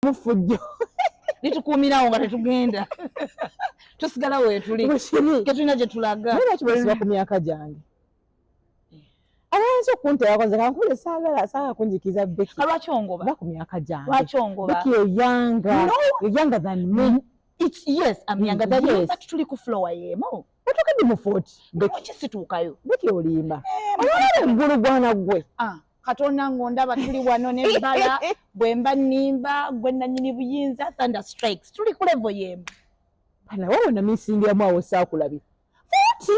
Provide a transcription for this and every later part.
Lirimu fujjo. Litukuumirawo nga tetugenda, tusigala weetuli, tetulina gye tulaga. Naye lwaki bwesiba ku myaka gyange? Abayinza okunteerako nze kankule, saagala kunjikiza Becky. Lwaki ongoba? Ba ku myaka gyange. Lwaki ongoba? Becky, you're younger. No. You're younger than me. It's, yes, I'm younger than you, Yes. but tuli ku floor y'emu. Otuuka ddi mu 40, Becky? Lwaki situukayo? Becky, olimba. Olaba eggulu, gwana ggwe. Ah, Katonda ng'ondaba, tuli wano nebbala bwe mba nnimba, gwe nannyini buyinza, thunder strikes. Tuli ku level y'emu. Bana wowe namisingiramu awo, saakulabye. 40,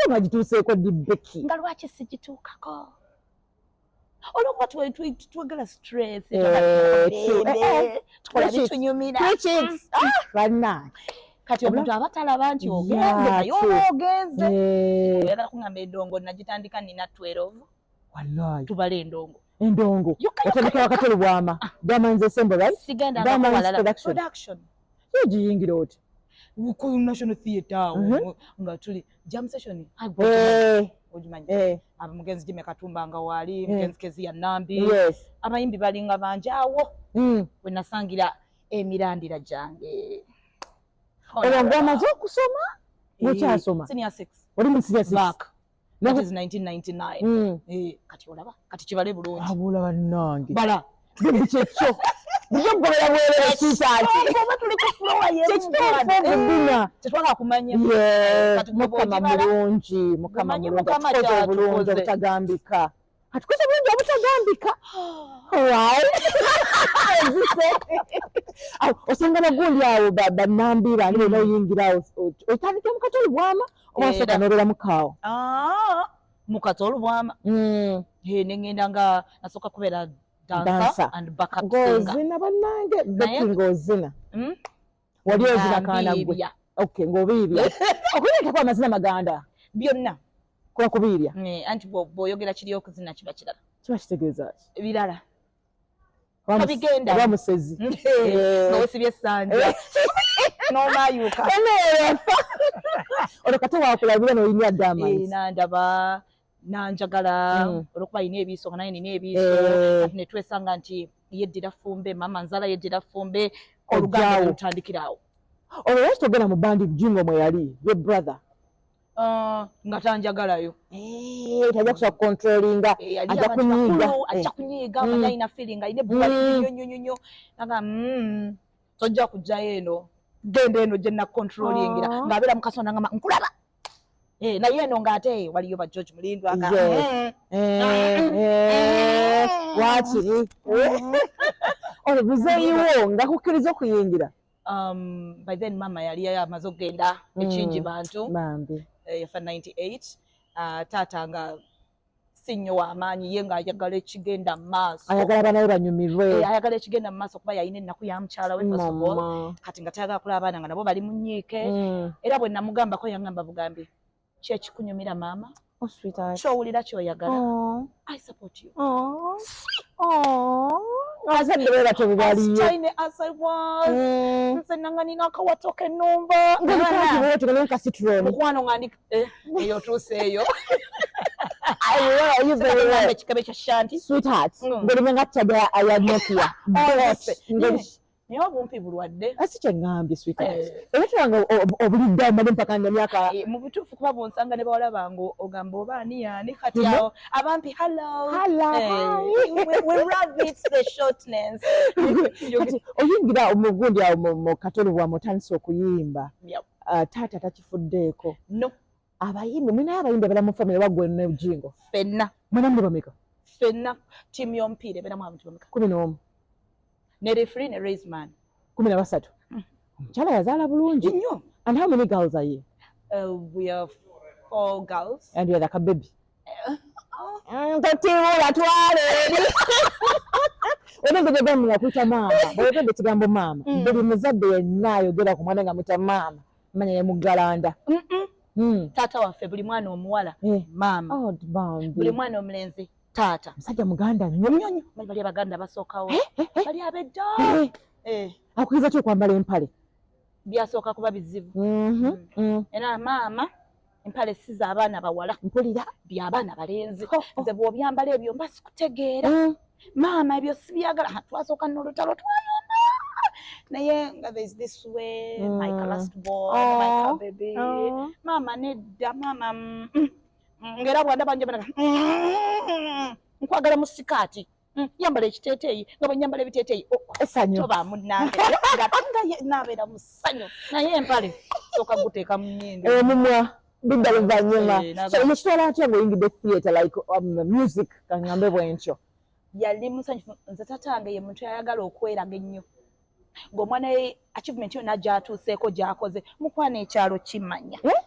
44 nga gituuseeko ddi, Becky? Nga lwaki sigituukako? Olwokuba twagala stress. Eh, true. Tukola Preach it. bitunyumira. Preach it. Ah, bannange. Kati omuntu aba talaba nti ogenze, naye oba ogenze. Oyagala kuŋŋamba endongo nagitandika nina 12? Wallahi. Tubale endongo. Endongo. Yokka, yokka. Otandika wakati olubwama. Diamonds Ensemble, right? Sigenda Diamonds walala. Production. Production. Yo giyingira oti? Ku National Theatre awo nga tuli jam session. Ogimanyi? Eh. Mugenzi Jimmy Katumba nga waali, mugenzi Kezia Nambi. Abayimbi balinga bangi awo we nasangira emirandira gyange. Olwo ng'omaze okusoma? Ng'okyasoma? Senior six. Oli mu senior six? Back. That is 1999. Eh, kati olaba, kati kibale bulungi. Abula bannange. Bala. Bimbi kyekyo. Bulijjo kugobera bwerere, sweetheart. Oba tuli ku floor y'emu. Kyekituufu, Bina. Tetwagala kumanya. Kati gwe Mukama bw'ogibala, mulungi, Mukama Omanyi mulungi. Mukama Atukoze obulungi ky'atukoze. obutagambika. Atukoze obulungi obutagambika. Right? Ozise. Awo, osanga bagundi awo bannambi bani bonna oyingira awo, otandikira mu Katoli Bwama oba osooka n'obeera mu kaawo? Ah, mu Katoli Bwama. Eh, ne ŋŋenda nga nasooka kubeera dancer Dancer. and backup singer. Ng'ozina, bannange, Becky, ng'ozina. Wali ozina, kaana gwe? Mbiibya. Okay, ng'obiibya. Okubiikako amazina maganda? Byonna. Kuba kubiibya. Eh, anti bw'oyogera kiri, okuzina kiba kirala. Kiba kitegeeza ki? Birala. Oba Tobigenda. Oba musezi. Nga wesibye essanja n'omayuka. Eneefa olwo kate wakulabira n'oyinya Diamonds. Nandaba nanjagala olwokuba alina ebiiso nga naye nina ebiiso. Kati ne twesanga nti yeddira ffumbe, mama nzala yeddira ffumbe, oluganda Ojjaawo. ne lutandikira awo. Olwo lwaki togenda mu bandi Jingo mwe yali, your brother? Ah, nga tanjagalayo. Eh, tajja kusobola kucontrollinga. Eh, yali Ajja abantu kunyiiga. bakulu, ajja kunyiiga. Amanyi alina feeling, alina ebbuba lingi nnyo nnyo nnyo nnyo. Naga, tojja kujjayo eno, genda eno gye nacontrollingira." Ah. Ng'abeera mu kasonda ngamba nkulaba. Eh, naye eno ng'ate waliyo ba George Mulindwa nga Eh, waakiri olwo buzeeyiwo nga kukkiriza okuyingira? By then mama yali amaze okugenda ekingi bantu. Bambi. Eh, yafa 98. Taata nga si nnyo w'amaanyi, ye ng'ayagala ekigenda mu maaso. Ayagala abaana be banyumirwe. Eh, ayagala ekigenda mu maaso kuba yalina ennaku ya mukyala we first of all. Mama. Kati nga tayagala kulaba abaana nga nabo bali mu nnyiike. Era bwe namugambako, yaŋŋamba bugambi, "Kyekikunyumira maama, Oh, sweetheart. kyowulira kyoyagala, Oh. I support you." Oh. Oh. Abazadde bwe batyo bwe As baliyo. tiny as I was, nze nanga nina akawato k'ennumba. Ng'olikaakibwetyo ka citron. Mukwano nga ndi eyo otuuse eyo. I will you very well. Ekikebe kya shanti. Sweetheart. Ng'olime nga chaja ya Nokia. Oh, Ng'oli naye obumpi bulwadde. Asi kye ŋŋambye, sweetheart. Eh. Era tulanga obulidde amale mpaka na myaka. Eh, mu butuufu kuba bwonsanga ne bawala bange ogamba oba ani yaani kati awo abampi hello. Hello, Eh, hi. we love it, the shortness. Kati oyingira mu gundi awo mu Katoli bwamu, otandise okuyimba. Yep. Ah, taata takifuddeeko? No. Abayimbi mulinayo abayimbi abalala mu family waggwe ne Jingo? Ffenna. Mwena muli bameka? Ffenna ttiimu y'omupiira ebeeramu abantu bameka? 11. Ne referee ne raise man. 13. Omukyala yazaala bulungi. Nnyo. And how many girls are you? We are four girls. And you're like a baby. Totiibula, twala eri. Olengedde nga kuyita maama, bw'oyogedde ekigambo maama, buli muzadde yenna ayogera ku mwana nga muyita maama, manya ye muggalanda. Taata waffe, buli mwana omuwala maama. Oh, bambi. Buli mwana omulenzi taata. Musajja muganda nnyo. Nnyo nnyo. Bali bali abaganda basookawo, bali ab'edda. Eh. Akukiriza ki okwambala empale? Byasooka kuba bizibu. Era maama, empale si z'abaana bawala. Mpulira. By'abaana balenzi. Oh. Nze bw'obyambala ebyo mba sikutegeera. Maama, ebyo sibyagala. Ha, twasooka n'olutalo, twayomba. Naye nga there's this way, my last born, Oh. my baby. Oh. Maama nedda, maama, ng'era bw'andaba njabanaga, nkwagala mu sikaati. Yambala ekiteeteeyi, nga bwe nyambala ebiteeteeyi. Oh, Essanyu. Toba munnange nga naabeera mu ssanyu, naye empale sooka guteeka mu nnyindo. Omumwa bidda luvannyuma. Eh, So ekitwala atya ng'oyingidde theatre, like music, kaŋŋambe bwentyo? Yali musanyufu. Nze tatange ye muntu ayagala okweraga ennyo ng'omwana ye achievement yonna gy'atuuseeko, gy'akoze, mukwano, ekyalo kimanya. Eh?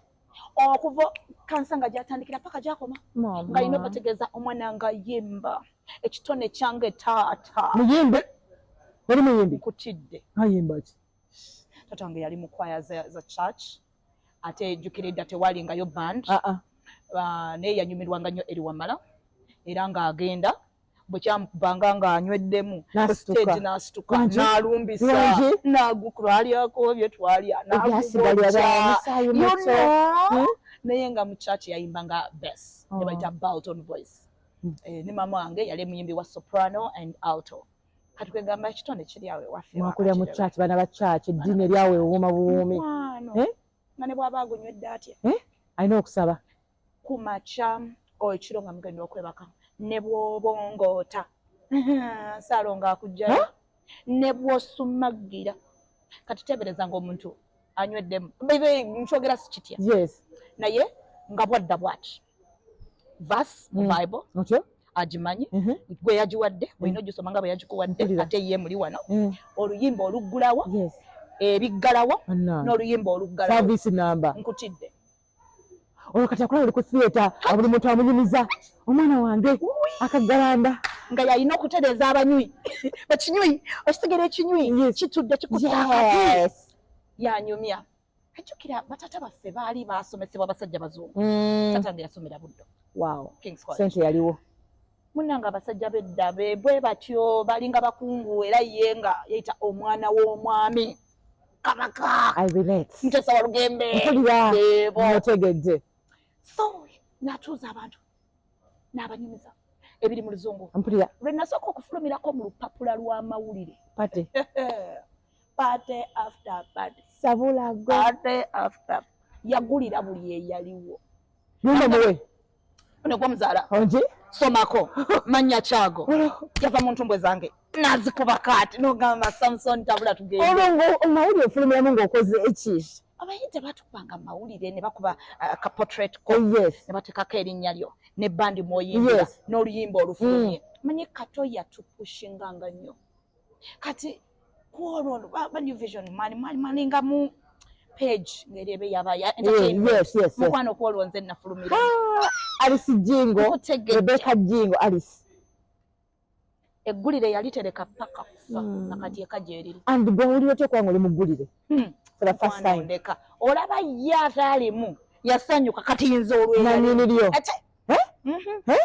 Okuva kansa nga gyatandikira paka gyakoma, nga alina obategeeza omwana nga yimba ekitone kyange, taata. Muyimbi? Yali muyimbi? Nkutidde. Ayimba ki? Taata wange yali mu kwaya za church, ate ejjukira edda tewalingayo band. Ah, ah. Ah, naye yanyumirwanga nnyo eri Wamala, era ng'agenda bwe kyamukubanga ng'anyweddemu N'asituka. stage, n'asituka. Lwaki? N'alumbisa. Lwaki? Nagutwalyako bye twalya. Ebyasigalira bya musaayi muto. Muto. Naye nga mu church yayimbanga bass. Oh. Ne bayita baritone voice. Eh, ne maama wange yali muyimbi wa soprano and alto. Kati kwegamba ekitone kiri awo ewaffe. Mwakulira mu wakakirebe. church, baana ba church, eddiini eryawe ewuuma buwuumi. Mukwano. Eh? Nga ne bw'aba agunywedde atya, Alina okusaba. Ku makya ekiro nga mugenda okwebaka, ne bw'obongoota, Saalongo akugjayo, ne bw'osumagira. Kati teebereza ng'omuntu anyweddemu. Bebe, nkyogera si kitya, naye nga bwadda bwati verse mu Bible Otyo. agimanyi, gwe yagiwadde olina ogisoma nga bwe yagikuwadde. Mpulira. Ate ye muli wano oluyimba oluggulawo, ebiggalawo, Bannange. n'oluyimba oluggalawo. Service number. Nkutidde. Olwo kati akulaba oli ku theatre, buli muntu amunyumiza omwana wange akaggalanda. Nga yalina okutereeza abanywi ekinywi, okitegera, ekinywi kitudde kikutte akati. Yanyumya. Ajjukira batata baffe baali basomesebwa abasajja bazungu. Tata nge yasomera Buddo, Kings College. Sente yaliwo. Munnange, abasajja b'edda be bwe batyo, balinga bakungu, era ye nga yeyita omwana w'omwami Kabaka I relate. Mutesa wa Lugembe. Mpulira. Bebo. Mutegedde. So n'atuuza abantu n'abanyumiza ebiri mu Luzungu. Mpulira. Lwe nasooka okufulumirako mu lupapula lw'amawulire, Party. Party after party. Sabula go. Party after, yagulira buli eyaliwo. Nyumba muwe. Ono gwomuzaala. Ongi. Somako manya kyago yava mu ntumbwe zange nazikuba kaati nogamba, "Samson, tabula, tugende." Olwo ngo omawulire ofulumiramu ng'okoze eki? Abayinza batukubanga mu mawulire ne bakuba ka portrait ko, ne bateekako erinnya lyo ne bandi mwoyimbira n'oluyimba olufulumye. Manyi Kato yatupushinganga nnyo. Kati kwolwo ba New Vision mwali mwali mwalinga mu page ngeri ebe yaba ya entertainment. Mukwano, kwolwo nze nafulumira. Ah, Alice Jingo. Nkutegedde. Rebecca Jingo Alice. Eggulire yalitereka paka kufa, nakati eka gyeriri. And gwawulira otya okubanga oli mu ggulire for the first Mukwano, time? ndeka, olaba ye ataalimu yasanyuka, kati nze olweyali Nanyini lyo. Ate Eh? Mhm. Eh?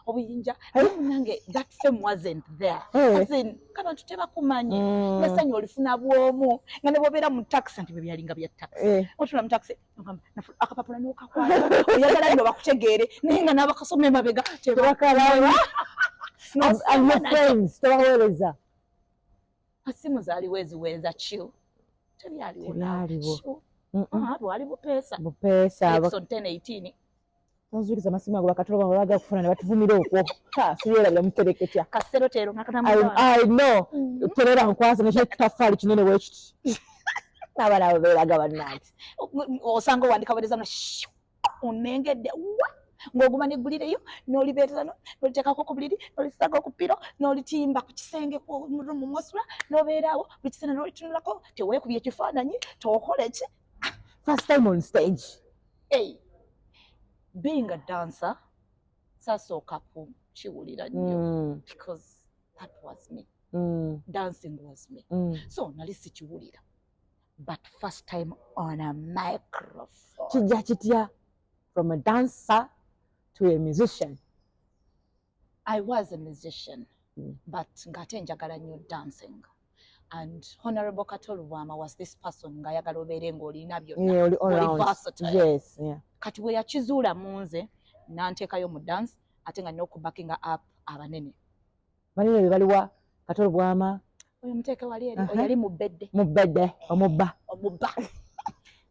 Obuyinja, naye munange, that fame wasn't there. Eh. As in, abantu tebakumanyi. Nessanyu olifuna bwomu nga ne bwobeera mu taxi, nti bwe byalinga bya taxi, otula mu taxi ogamba, akapapula n'okakwata, oyagala nno bakutegeere, naye nga n'abakasoma emabega Tebakalaba. And your friends tobaweereza. Asimu zaaliwo eziweereza kiu tebyaliwo. Tebyaliwo. Kiu. Mm-mm. Ah, bwali bupeesa. Bupeesa. Ericsson 1018. Tonzukiza amasimu ago, bakatolo baga kufuna ne batuvumira okwo. Ha, sibyerabira mutereketya. Kasero tero. I know. Terera nkwasa nekyo kitafaali kinene bwekiti. N'abaana abo beeraga bannange. Osanga owandika weereza no onengedde wa ng'oguma neggulireyo n'olibeerera n'oliteekako ku buliri, n'olissaako ku pillow, n'olitimba ku kisenge mu room mwosula, n'obeeraawo buli kiseera n'olitunulako, teweekubye ekifaananyi, tokola ki. First time on stage. Hey, being a dancer, sasooka kukiwulira nnyo because that was me. Dancing was me. So nali sikiwulira, but first time on a microphone. Kijja kitya from a dancer to a musician? I was a musician, but ng'ate njagala nnyo dancing, and Honorable Kato Lubwama was this person ng'ayagala obeere ng'olina byonna. Yeah, oli all Oli round. versatile. Kati bwe yakizuula mu nze, n'anteekayo mu dance, ate nga nina okubackinga up abanene. Banene be baliwa? Kato Lubwama? Oyo muteeke wali eri. Oyo yali mubedde. Mubedde omubba. Omubba.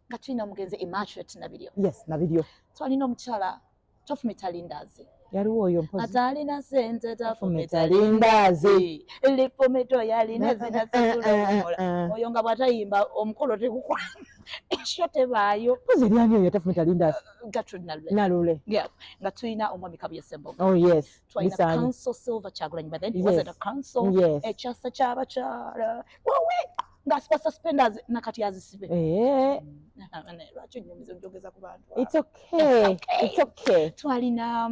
Nga tulina omugenzi Immaculate Nabiryo. Yes, Nabiryo. Twalina omukyala Tofumita Lindazi. Yaliwo oyo mpozi. Atalina sente tafumita lindazi. Lifumito yalina zina sasula. Oyo nga bw'atayimba omukolo tegukwa. Ekyo tebaayo. Mpozi eryani oyo tafumita lindazi? Gertrude Nalule. Nalule. Yeah. Nga tulina omwami Kabuye Ssembogo. Oh yes. Twalina Council Silver Kyagulanyi, but then he wasn't a council. Yes. Ekyasa ky'abakyala. Wowe! Ng'asiba suspenders nakati azisibe. Eh. Lwaki onnyumiza njogeza ku bantu? It's okay. It's okay. Twalina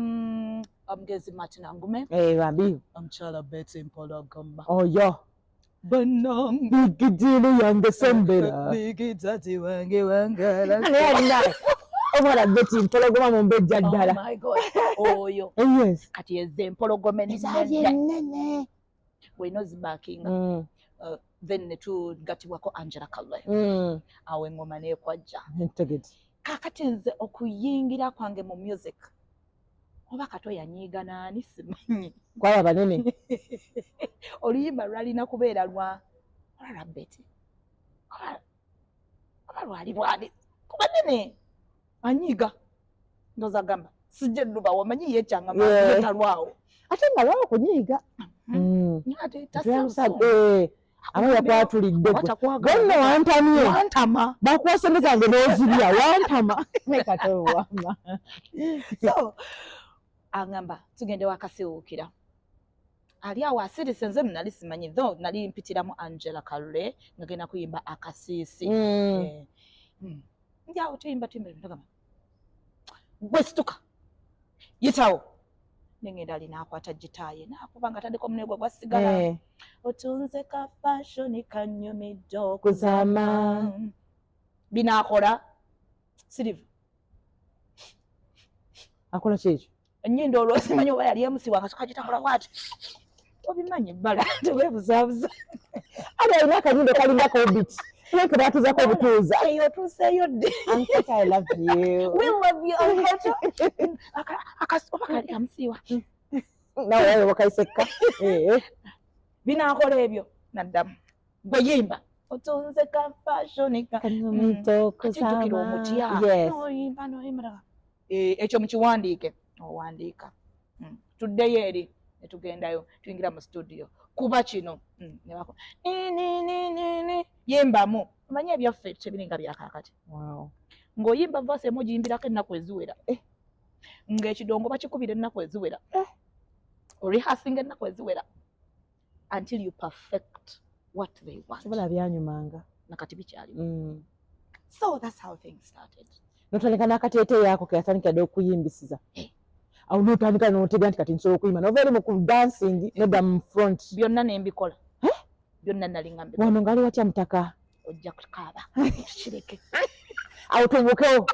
omugezi Martin Angume. Eh, bambi. Omukyala Betty Mpologoma. Oyo. Bannange. Big deal yange sembera. Big daddy wange wangala. Alina. Omwana Betty Mpologoma mumbejja ddala. Oh my God. Oyo. Yes. Kati eze Mpologoma ennene. Ennene. Olina ozibaakinga. Then ne tugatibwako Angela Kalwe. Awo engoma n'ekwajja. Kaakati nze okuyingira kwange mu music oba Kato yanyiiga naani simanyi. Kwaba banene. Oluyimba lwalina kubeera lwa Betty. Oba lwali lwani ku banene anyiiga. Ndowooza agamba sijja nnuba wamanyi yekyanga talwawo. Ate nga lwawo kunyiiga. Ate Aba yakwatulidde gwe. Nno wantamye. Wantama. Bakuwa ssente zange n'ozirya wantama. Kato wama. So agamba tugende wakasiwuukira. Ali awo asirise nze nali simanyi though nali mpitiramu Angela Kalule ngagenda kuyimba akasiisi. Ndi awo tuyimba ndagamba gwe situka yitawo. Nengenda ali n'akwata gitaaye n'akuba nga atandika omunwe gwa sigala. Otunze ka fashion kanyumidde okuzama. Binaakola Silver. Akola ki ekyo? Ennyindo olwo simanyi oba yali emusiwa nga kagitakola bw'ati. Obimanyi ebbala teweebuzaabuza. Ali alina akanyindo kalinga Hobbit. Leke baatuzaako obutuuza. Eyo otuuseeyo ddi? Uncle, I love you. We love you, Uncle. Oba kali kamusiiwa. Nawe wawe wakayisekka. Binaakola ebyo naddamu. Gwe yimba. Otunze ka fashion kanyumidde okuzama. Kijjukira omutya. N'oyimba n'oyimba. Ekyo mukiwandiike. Owandiika. Tuddeyo eri ne tugendayo tuyingira mu studio. Kuba kino. Ne bako. Ni ni ni ni ni. Yimbamu. Omanyi ebyaffe tebiringa bya kaakati. Wow. Ng'oyimba verse emu ogiyimbirako ennaku eziwera. Ng'ekidongo bakikubira ennaku eziwera. Orehearsinga ennaku eziwera. Until you perfect what they want. Kibala byanyumanga. Nakati bikyaliwo. So that's how things started. Notandika n'akateeteeyi ako ke yatandikira dda okuyimbisiza. Awo n'otandika n'otega nti kati nsobola okuyimba. N'ova eri mu ku dancing n'odda mu front. Byonna ne mbikola. Byonna nali nga mbikola. Wano ng'ali watya mutaka? Ojja kukaaba. Tukireke. Awo tubuukewo.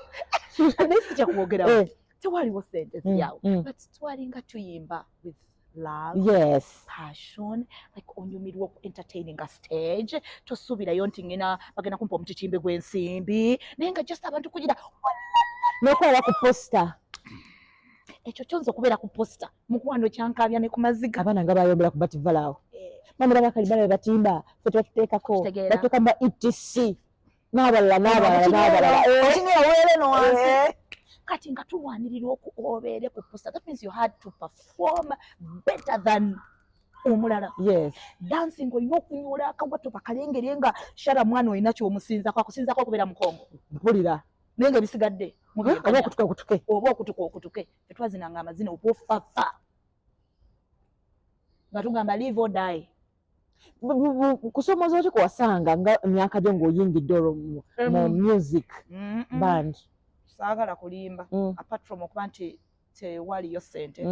Naye sijja kwogerawo. Tewaliwo ssente ziri awo. But twalinga tuyimba with love, yes, passion, like onyumirwa entertaining a stage. Tosuubirayo nti ngena bagenda kumpa omutitimbe gw'ensimbi naye nga just abantu kugira n'okulaba ku poster. Ekyo kyonza okubeera ku poster mukwano kyankaabya ne ku maziga. Abaana nga bayombera ku Bativala awo. Bamira bakali balabe batimba ffe tebatuteekako batuteeka mu ETC n'abalala n'abalala n'abalala. Okinywera weere no wansi. Kati nga tulwanirira obeere ku poster. That means you had to perform better than omulala. Yes. Dancing olina okunyoola akawato bakalengere nga shara mwana olina ky'omusinzako akusinzako okubeera mukongo. Mpulira. Naye nga ebisigadde oba okutuka okutuke. Oba okutuka okutuke. Tetwazinanga amazina obwofafa. Nga tugamba live or die. Kusomooza ki kwewasanga nga emyaka gyo ng'oyingidde olwo mu music band? Saagala kulimba. Apart from okuba nti tewaliyo ssente.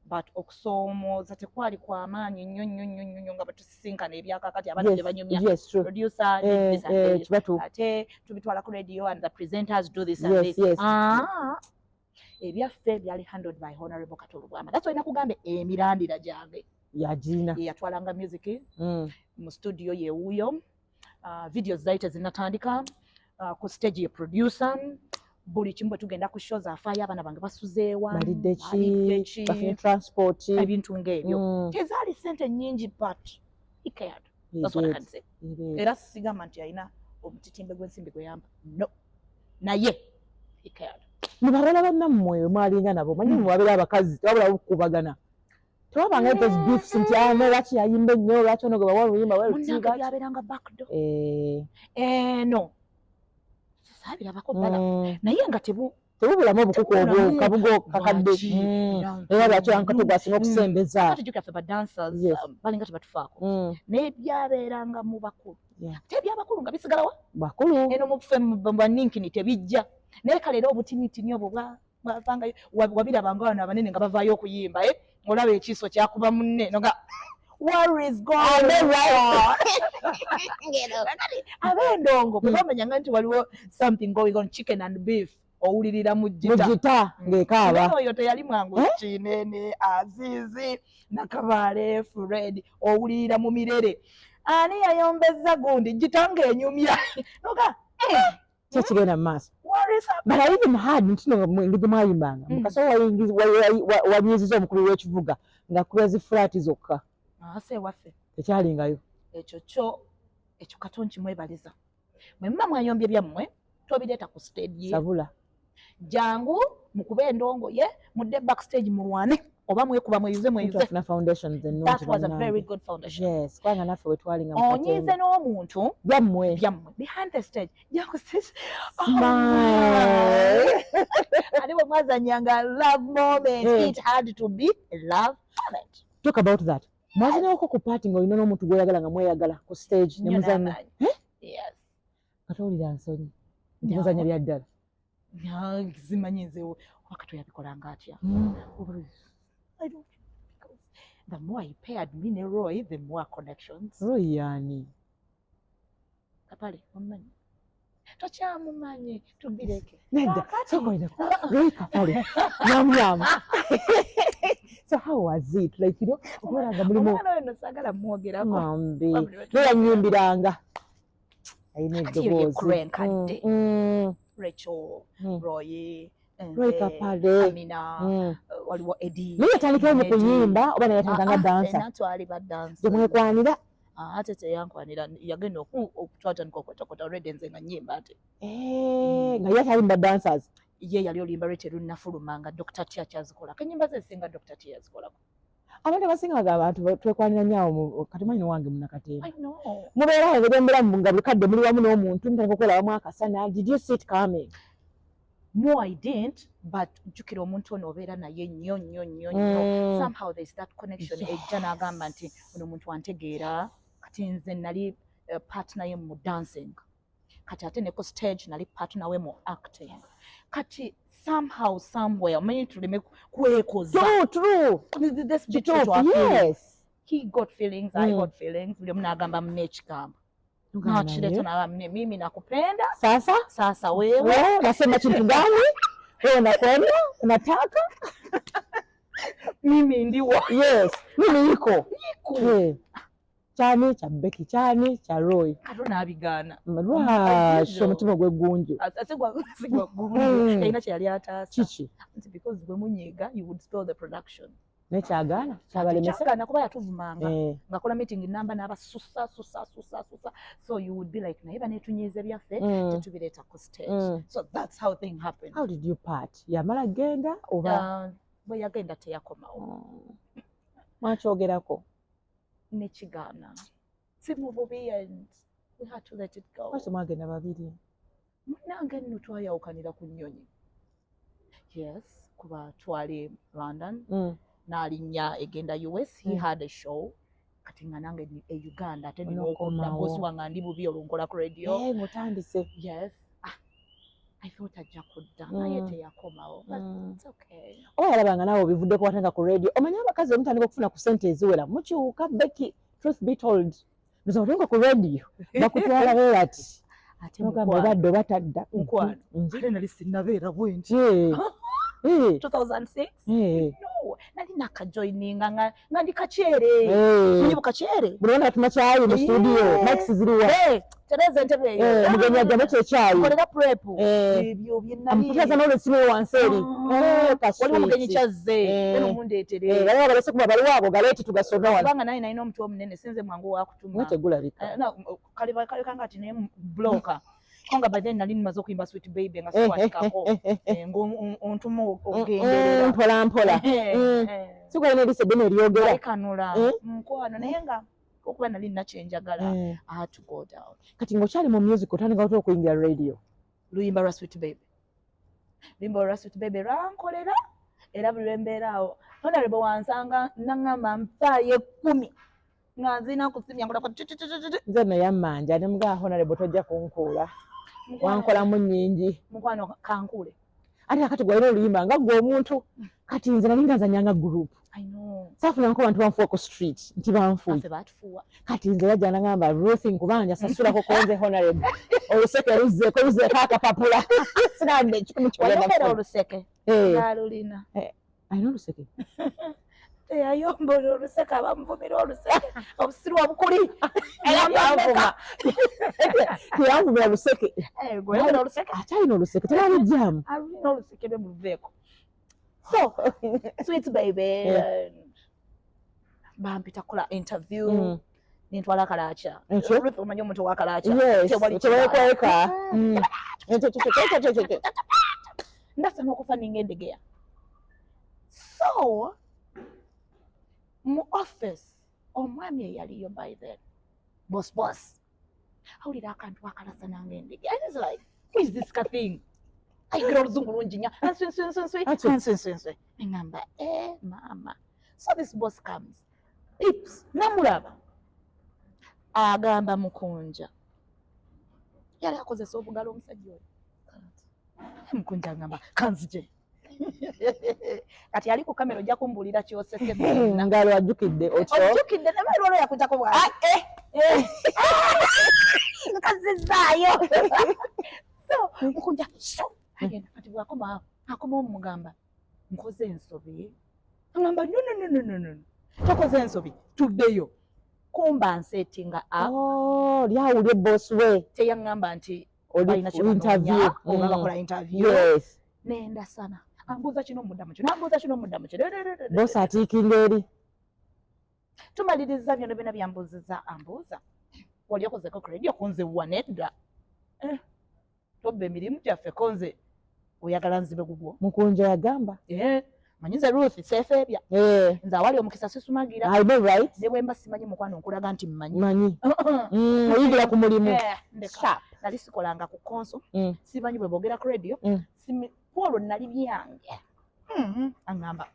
But okusoomooza tekwali kwa maanyi nnyo nnyo nnyo nnyo nga batusisinkana ebyakakati abantu gye banyumya. Producer did this and this. Ate tubitwala ku radio and the presenters do this and this. Ebyaffe byali handled by Honorable Kato Lubwama. That's why nakugambe emirandira gyange. Yagirina. Ye yatwalanga music mu studio yewuuyo. Videos zaali tezinnatandika. Ku stage ye producer. Buli kimu bwe tugenda ku shows afaayo abaana bange basuzeewa. Balidde ki? Bafunye transport. Ebintu ng'ebyo. Tezaali ssente nnyingi but he cared. He That's what I did. can say. He did. Era sigamba nti alina omutitimbe gw'ensimbi gwe yampa, no, naye he cared. Mu balala bannammwe mwalinga nabo, manyi mubabeera abakazi tewabula bukubagana, tewabanga those beefs nti, "Ah, no, lwaki yayimba ennyo, lwaki ono gwe bawa oluyimba?" Munnange, byabeeranga backdoor. Eno saabirabako ddala, naye nga tebu Tebubulamu obukuku obwo. Tebubulamu. Kabugo kakadde. Lwaki? Era lwaki ankato gwasinga okusembeza? Ate jjukira ffe ba dancers, balinga tebatufaako, naye byabeeranga mu bakulu. Ate ebyabakulu nga bisigalawa? Bakulu. Eno muffe mu baninkini tebijja, naye kale era obutinitini obwo bwavangayo. Wabirabanga wano abanene nga bavaayo okuyimba, eh? Olaba ekiiso kyakuba munne noga, "What is going on?" Ab'endongo bwe bamanyanga nti waliwo something going on, chicken and beef, owulirira mu gita. Mugita ng'ekaaba. Naye oyo teyali mwangu. Eh? Kinene, Azizi, Nakabaale, Fred, owulirira mu mirere ani yayombeza gundi, gita ng'enyumya noga, Ki ekigenda mu maaso? "What is happening?" But I even heard nti no engeri gye mwayimbanga, mukaso wanyiiziza omukulu w'ekivuga nga kuba zi flat zokka. Ase ewaffe Tekyalingayo. Ekyo kyo, ekyo kato nkimwebaliza. Mwe muba mwayombye byammwe, tobireeta ku stage. Sabula. Jangu mukuba endongo ye, mudde backstage mulwane oba mwekuba, mweyuze mweyuze. Twafuna foundations ennungi. That was a Bannange. very good foundation. Yes, kubanga naffe we twalinga mu Onyiize katemba. n'omuntu, Byammwe. byammwe behind the stage, jangu stage. Smile. Ate bwe mwazanyanga love moment, it had to be a love moment. Talk about that. Mwazinawoko ku party ng'olina n'omuntu gw'oyagala nga mweyagala ku stage ne Nnyo muzannya? n'amaanyi. Yes. Katowulira nsonyi nti No. muzannya bya ddala? Zimanyi nze oba Kato yabikolanga atya. I don't, because the more he paired me ne Roy, the more connections. Roy yaani? Kapale omumanyi, tokyamumanyi, tubireke. Nedda. Kaakati- Sooka olina Roy Kapale nyamunyamu. So how was it like, okubeera nga mulimu? Omwana oyo no saagala mwogerako. Mambi. Wabula Naye yanyimbiranga, alina Kati yo ye eddoboozi. Krenkadde. Rachel, Roy, Roy nze, Kapale. Amina, waliwo Eddie. Naye yatandikayo mu Eddie. kuyimba oba naye yatandika nga Ah, ah, dancer? ffenna twali ba dancers. Gyemwekwanira? Ah, ate teyankwanira, yagenda twatandika okwetakota already nze nga nnyimba ate. Eh, nga ye atali mu ba dancers? Ye yali oluyimba lwe terunnafuluma nga Dr. T akyazikolako, ennyimba ze ezisinga Dr. T yazikolako. Abantu abasinga bagamba abantu twekwanira nnyo awo kati manyi nowange munakatemba. I know. Mubeerawo ng'ebyembulamu nga buli kadde muli wamu n'omuntu, mutandika okwerabamu akasana. Did you see it coming? No, I didn't, but jjukira omuntu ono obeera naye nnyo nnyo nnyo nnyo. Somehow there's that connection ejja n'agamba nti ono omuntu antegeera. Kati nze nali partner ye mu dancing, kati ate ne ku stage nali partner we mu acting. Kati somehow, somewhere, omanyi tuleme kwekoza. True, true. This be true to Kituufu. our feelings. He got feelings, I got feelings. Buli omu n'agamba munne ekigambo, nakireeta n'agamba munne, "Mimi nakupenda." Sasa "Sasa wewe." Wewe unasema kitu gani? Wewe unakwenda unataka "Mimi ndiwo." Yes, mimi iko. Eh. Kyani kya Becky, kyani kya Roy? Kato n'abigaana. Lwaki omutima gw'eggunju? Sigwa gumu, yalina kye yali ataasa. Kiki? Nti because bwe munyiiga, you would spoil the production. Nekyagaana kyabalemesa? Kyagaana kuba yatuvumanga, ng'akola meeting namba n'abasusa susa susa susa, so you would be like, "Naye baneetunyiiza byaffe, tetubireeta ku stage." So that's how thing happened. How did you part? Yamala genda oba? Bwe yagenda teyakomawo. Mwakyogerako? Nekigaana, si mu bubi, and we had to let it go. Lwaki mwagenda babiri? Munnange nno twayawukanira ku nnyonyi, yes, kuba twali London, n'alinnya egenda US. He had a show, kati nga nange ni e Uganda, ate nina okudda. Onookomawo. Bosi wange ndi bubi, olwo nkola ku radio. Eh, ng'otandise. Yes. Ah, I thought ajja kudda, naye teyakomawo, but it's okay. Oba yalabanga naawe obivuddeko, watandika ku radio. Omanyi abakazi bwe mutandika okufuna ku ssente eziwera mukyuka. Becky, truth be told, nze otenga ku radio bakutwala beerati. Ate nogamba mukwano, obadde oba tadda. Mukwano. Nze. Ate nali sinnabeera bwe nti 2006. No, nali Nakajoininga nga ndi kakyere. Eh. Ndi bukakyere. Buli wona atuma kyayi mu studio. Mics ziriwa? Eh, tereza entebe eyo. Eh, omugenyi ajjamu kyekyayi. Kolera prep. Eh. Ebyo bye Amuputaza nali. n'olwesimu wansi eri. Ah. Eh, ka Waliwo omugenyi sweet. kyazze. Eh. Eno mundeetere. Eh, baliwo balese kuba baliwo ago galeete tugasome wano. Kubanga naye nalina omutwe omunene, sinze mwangu wakutuma. Nga tegulabika. Eh, na, kale kanga ati naye bloka. Konga by then nali nimaze okuyimba Sweet Baby nga Eh, sikwatikako. eh, eh, eh. Eh, ng'ontuma ogenderera. Mpola mpola. Eh, eh. Sikuba n'eriiso eddene eryogera. Balikanula Eh? mukwano, naye nga okuba nali nina kyenjagala, I had to go down. Kati ng'okyali mu music, otandika otya okuyingira radio? Luyimba lwa Sweet Baby, luyimba lwa Sweet Baby lwankolera, era buli lwembeera awo Honorable wansanga naŋŋamba mpaayo 10 nga nzina kusimya nkola. Nze nno yammanja ne mugaa, "Honorable, tojja kunkuula, wankolamu nnyingi." Mukwano, kankuule. Ate akati gwalina oluyimba nga gwe omuntu, kati nze nali nga nzanyanga group. I know. Saafunanko bantu banfuwa ku street nti banfuye. Affe baatufuuwa. Kati nze yajja nagamba, "Ruth, nkubanja, sasulako konze Honorable, oluseke luzzeeko, luzzeeko akapapula, sinadde 100 Wayogera kyogenda." oluseke ng'alulina. Alina oluseke. Teyayombola oluseke, abamuvumira oluseke, obusiru obukuli. Teyanvuma, teyanvumira luseke. Gweyogera oluseke. Ate alina oluseke, tebalujjamu. Alulina oluseke lwe muluveeko. So Sweet Baby, bampita kukola interview. Nintwala kalaaca. Ekyo? Ruth, omanyi omuntu owa kalaaca? Yes. Tewali. Tewekweka. Ndasa n'okufa ninga endegeya. So mu office omwami eyaliyo by then, boss, boss awulira akantu akalasa nange endege. I was like, "Who is this thing?" Ayigira oluzungu lungi nnyo. Nswi nswi nswi. Ati. Nswi nswi nswi. Neŋŋamba, "Eh, mama." So this boss comes, pips, namulaba agamba Mukunja yali akozesa obugalo omusajja oyo. Mukunja agamba kanzije, kati ali ku kamera, ojja kumbuulira kyosese byonna. Ngalo ajjukidde otyo. Ojjukidde nebalwolo yakujjako bwati nkazizaayo. So Mukunja so agenda, kati bwakoma akomawo mugamba, "Nkoze ensobi?" Agamba, "No, no, no, no, no, no, tokoze ensobi, tuddeyo." Kumba nsettinga up. Oh, lyawulye boss we. Teyaŋŋamba nti oli balina kye interview. banoonya oba bakola interview. Nendasana, ambuuza kino muddamu kino, ambuuza kino muddamu kino. Boss atiikinga eri. Tumaliriza byonna byonna byambuuziza, ambuuza, "Wali okozeko ku radio?" Kunze wa nedda. Eh, tobba emirimu gyaffe, konze oyagala nzibe gugwo. Mukunja yagamba. Eh, manyize Ruth seefeebya. Eh, nze awali omukisa sisumagira. I know, right? Ne bwe mba simanyi, mukwano, nkulaga nti mmanyi. Manyi. Oyingira ku mulimu. Eh, ndeka. Sharp. Nali sikolanga ku console. Simanyi bwe boogera ku radio. Kwolwo nali byange. Aŋŋamba,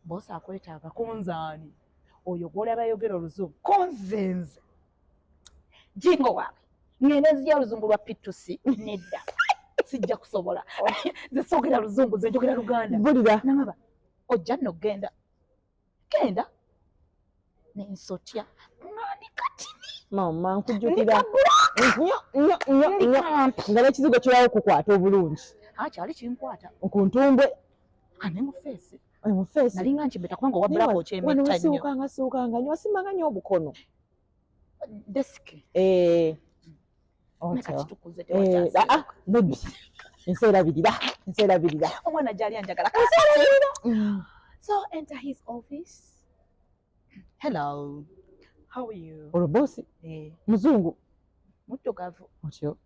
"Boss akwetaaga." Konzaani oyo gwolaba ayogera oluzungu? Konze nze jingo waabwe ngenda nzija oluzungu lwa P2C, nedda, sijja kusobola, nze soogera luzungu, nze njogera Luganda. Mpulira. Nangamba, "Ojja nno genda genda." Nensotya nga ndi katini. Mama, ndi nkujjukira. kabula. Nnyo nnyo nnyo ndi nnyo. kampi. Nga n'ekizigo kirawo okukwata obulungi. Akyali kinkwata. Ku ntumbwe. Ane mu face. Mu face. Nalinga nkimeta kubanga owa black Wano okyemetta nnyo. wasiwukanga siwukanga nnyo, wasimanga nnyo obukono. Desk. Eh. Kati Otyo. tukuze. Eh, Tewakyasiiwuka. ah, ah, maybe. Ensi erabirira, ensi erabirira. Omwana gyali anjagala. So enter his office, "Hello, how are you?" Olwo boss Eh, muzungu? Muddugavu. Otyo.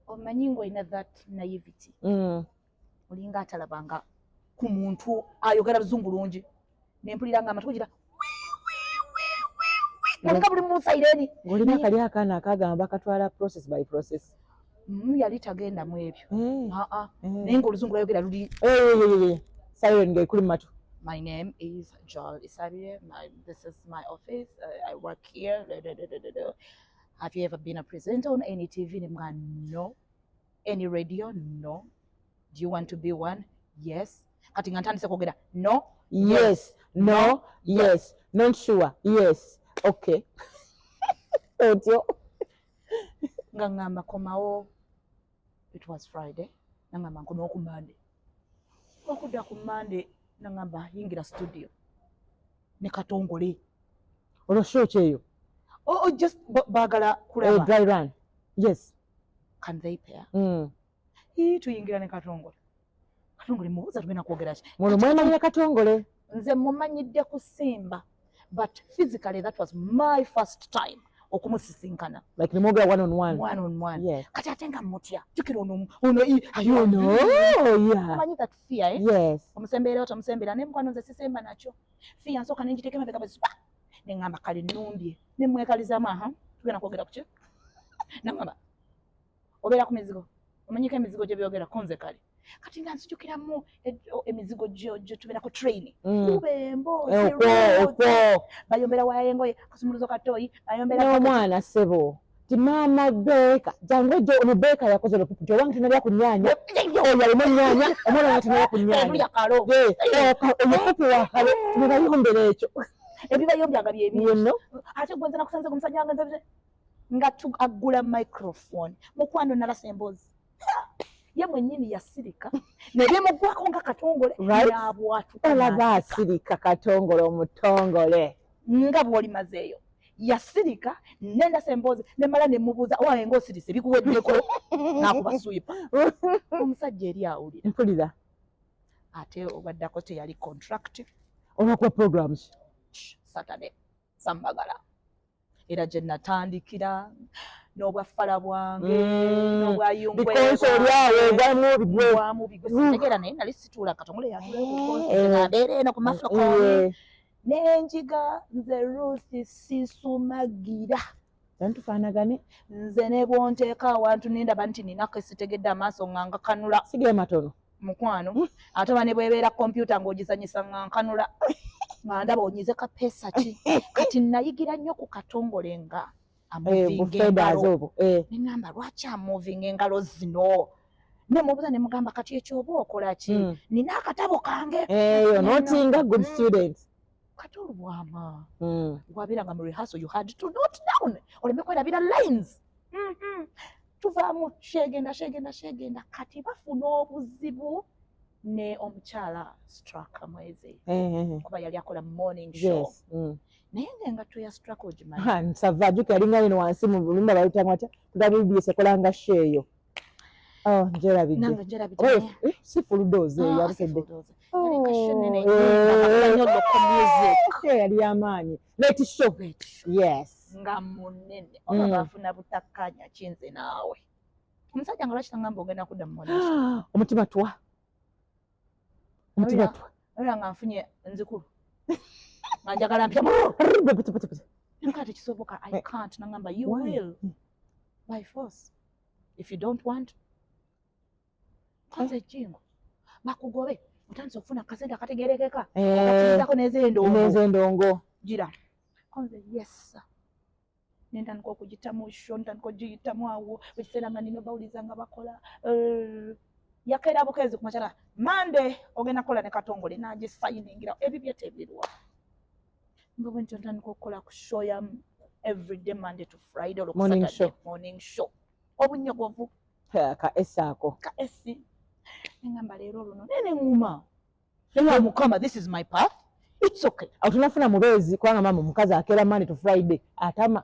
Omanyi ng'olina that naivety, olinga atalabanga ku muntu ayogera luzungu lungi, nempulira nga amatu kugira olinga buli mu siren. Ng'olina kali akaana akagamba bakatwala process by process. Yali tagenda mu ebyo. Eh, Aa, eh. naye ng'oluzungu lwayogera luli Eh, eh, eh, eh. Siren ng'ekuli mu matu. "My name is Joel Isabie. This is my office. I work here. Da, da, da, da, da, da. Have you ever been a presenter on any TV?" Nemugamba, "No." "Any radio?" "No." "Do you want to be one?" "Yes." Kati nga ntandise kwogera no. Yes, no, yes, not sure, yes, okay, otyo. Nga ngamba, "Komawo." It was Friday. Nangamba nkomawo ku Monday. Okudda ku Monday. Nangamba, "Yingira studio ne Katongole." Olwo show ki eyo? Oh, just baagala kulaba. Dry run, yes. Can they pair? Ii, tuyingira ne Katongole. Katongole mubuuza, "Tugenda kwogera ki?" Muno mwemanyira Katongole? Nze mumanyidde kusimba, but physically that was my first time okumusisinkana. Like nemwogera one on one? One on one. Kati ate nga mutya, jjukira ono You know, yeah. Omanyi that fear, eh? Yes. Omusembeera, otamusembeera, naye mukwano nze sisemba nakyo. Fear nsooka nenjiteeka emabega bwe neŋŋamba, "Kale nnumbye." Nemwekalizaamu, "Aha, tugenda kwogera ku ki?" Naŋŋamba, "Obeera ku mizigo, omanyiko emizigo gye byogera ko?" Nze kale kati nga nzijukiramu emizigo gye tubeera ku train, kuba emboozi. Okwo okwo. Bayombera waya y'engoye, kasumuluzo katoyi bayombera. N'omwana ssebo ti maama beeka jangu ejjo, ono beeka yakoze olupupu nti owange tonalya ku nnyaanya, oyo alimu ennyaanya, omwana wange tonalya ku nnyaanya. Tulya kalo. Omupupu wakalo nebayombera ekyo. Ebibayombya nga byebi. You know? Ate gwe nze nakusanze ku musajja wange nze nga aggula microphone, mukwano nalasa emboozi. Ha! Ye mwennyini yasirika ne bimugwako nga Katongole yabwatuka. Olaba asirika Katongole omutongole. Nga bw'olimazeeyo yasirika, nendasa emboozi nemala nemubuuza, "Owange ngaosirise, bikuweddeko?" Nakuba swipa omusajja eri awulira. Mpulira. Ate obaddako teyali contract. Olwakuba programs. Saturday sambagala era gye natandikira n'obwafala bwange n'obwayungwe. Bikonso oli awo ogwamu bigwe. Gwamu bigwe, sitegeera, naye nali situula, Katongole yatula mbeera eno ku maflocon nenjiga. Nze Ruth sisumagira. Tufaanagane. Nze ne bwonteeka awantu nendaba nti ninako esitegedde, amaaso nga ngakanula. Sigire matono. Mukwano, ate oba ne bwebeera kompyuta ng'ogizanyisa, nga nkanula nga ndaba onyize kapeesa ki. Kati nayigira nnyo ku Katongole nga amovinga bufedazi engalo. Obwo. Neŋŋamba, "Lwaki amovinga engalo zino?" Nemubuuza, nemugamba, "Kati ekyo oba okola ki?" "Nina akatabo kange." Eyo notinga good student. Kati olubwama wabeeranga mu rehearsal, you had to note down oleme kwerabira lines. Tuvaamu shegenda shegenda shegenda, kati bafuna obuzibu ne omukyala Straka Mwezi, kuba yali akola morning show. Naye nga engatto ya Straka ogimanyi? Ha, nsava jjuka yalinga eno wansi mu lumba balutanga batya, WBS ekolanga show eyo. Oh, njerabidde. Nange njerabidde. Oba naye si Full Dose eyo Ah, yabukedde. si Full Dose. Yali kasho nene, nga nnyo local music. Yali yamaanyi, late show. Late show. Yes. Nga munene oba bafuna butakkanya kinze naawe omusajja nga lwaki tangamba ogenda kudda mu morning show? Omutima twa, omutima Owulira? twa. Olaba nga nfunye nzikulu nga njagala mpya nkaa tekisoboka, I can't. Nangamba, "You Why? will by force if you don't want." Kanze ejjingo bakugobe, otandise okufuna akasente akategerekeka okatirizako n'ezendongo. N'ezendongo. Gira konze, "Yes sir." Nentandika okugitamu show, ntandika ogiyitamu awo ekiseera nga nina bawuliza nga bakola. Yakeera bukeezi ku makyala, "Mande ogenda kukola ne Katongole." Nagisayiningira ebibye tebirwa nga bwe ntyo ntandika okukola ku show ya everyday Monday to Friday olwo ku Morning Saturday, show. Morning show obunyogovu. Ka esaako. Ka esi neŋŋamba leero luno naye neŋŋuma neŋŋamba, "Mukama, this is my path, it's okay." Awo tunafuna mubeezi kubanga maama omukazi akeera Monday to Friday atama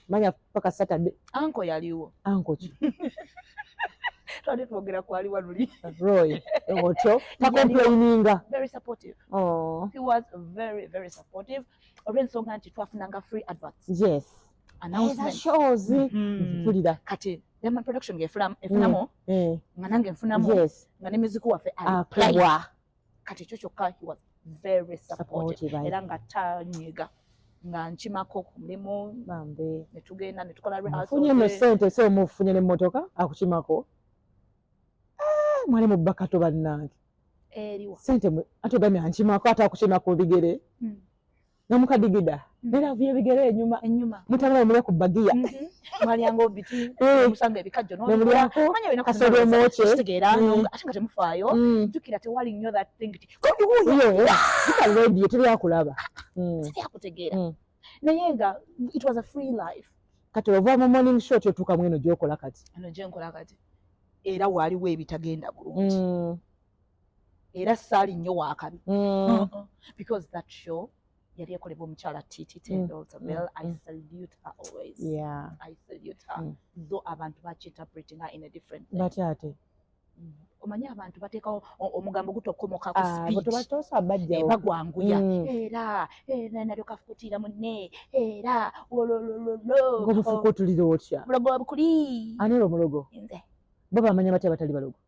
manya paka Saturday. Anko yaliwo. Anko ki? Twali twogera kwaliwa luli. Roy otyo tacomplaininga? Very supportive. Oh. He was very very supportive olw'ensonga nti twafunanga free adverts, announcements. Shows. Mpulira. Kati Diamond Production ng'efunamu nga nange nfunamu nga ne music waffe ali play. Akubwa. Kati ekyo kyokka he was very supportive. Supportive. Era nga tanyiga nga nkimako ku mulimu. Bambi. Ne tugenda ne tukola Mufunye no rehearsals. sente so mufunye n'emmotoka akukimako. Ah, mwali mu bakato bannange. Eriwa? Sente ate ogambye ankimako, ate akukima ku bigere nga mukadigida era avuye ebigere enyuma. Enyuma. Mutabula mulya ku bagiya. Mwalyanga obiti musanga ebikajjo. Nemulyako kasolo omwokye. Kitegeera ate nga temufaayo. Jjukira tewali nnyo that thing ti Yo, radio teryakulaba. Teryakutegeera. Naye nga it was a free life. Kati ova mu morning show kyotuuka mweno gyokola kati? Eno gyenkola kati era waaliwo ebitagenda bulungi. Era saali nnyo waakabi because that show yali ekolebwa omukyala Titi Tendo Tabel. I salute her always. I salute her, though abantu bakiinterpretinga in a different thing. Batya ate? Omanyi abantu bateekawo omugambo gutokomoka ku Ah, speed. Bwe bajjawo. Bagwanguya. Era nalyoka afukutira munne era wololololo. Ng'omufukuutulira otya? Mulogo bukuli. Ani era omulogo? Nze. Bo bamanya batya batali balogo?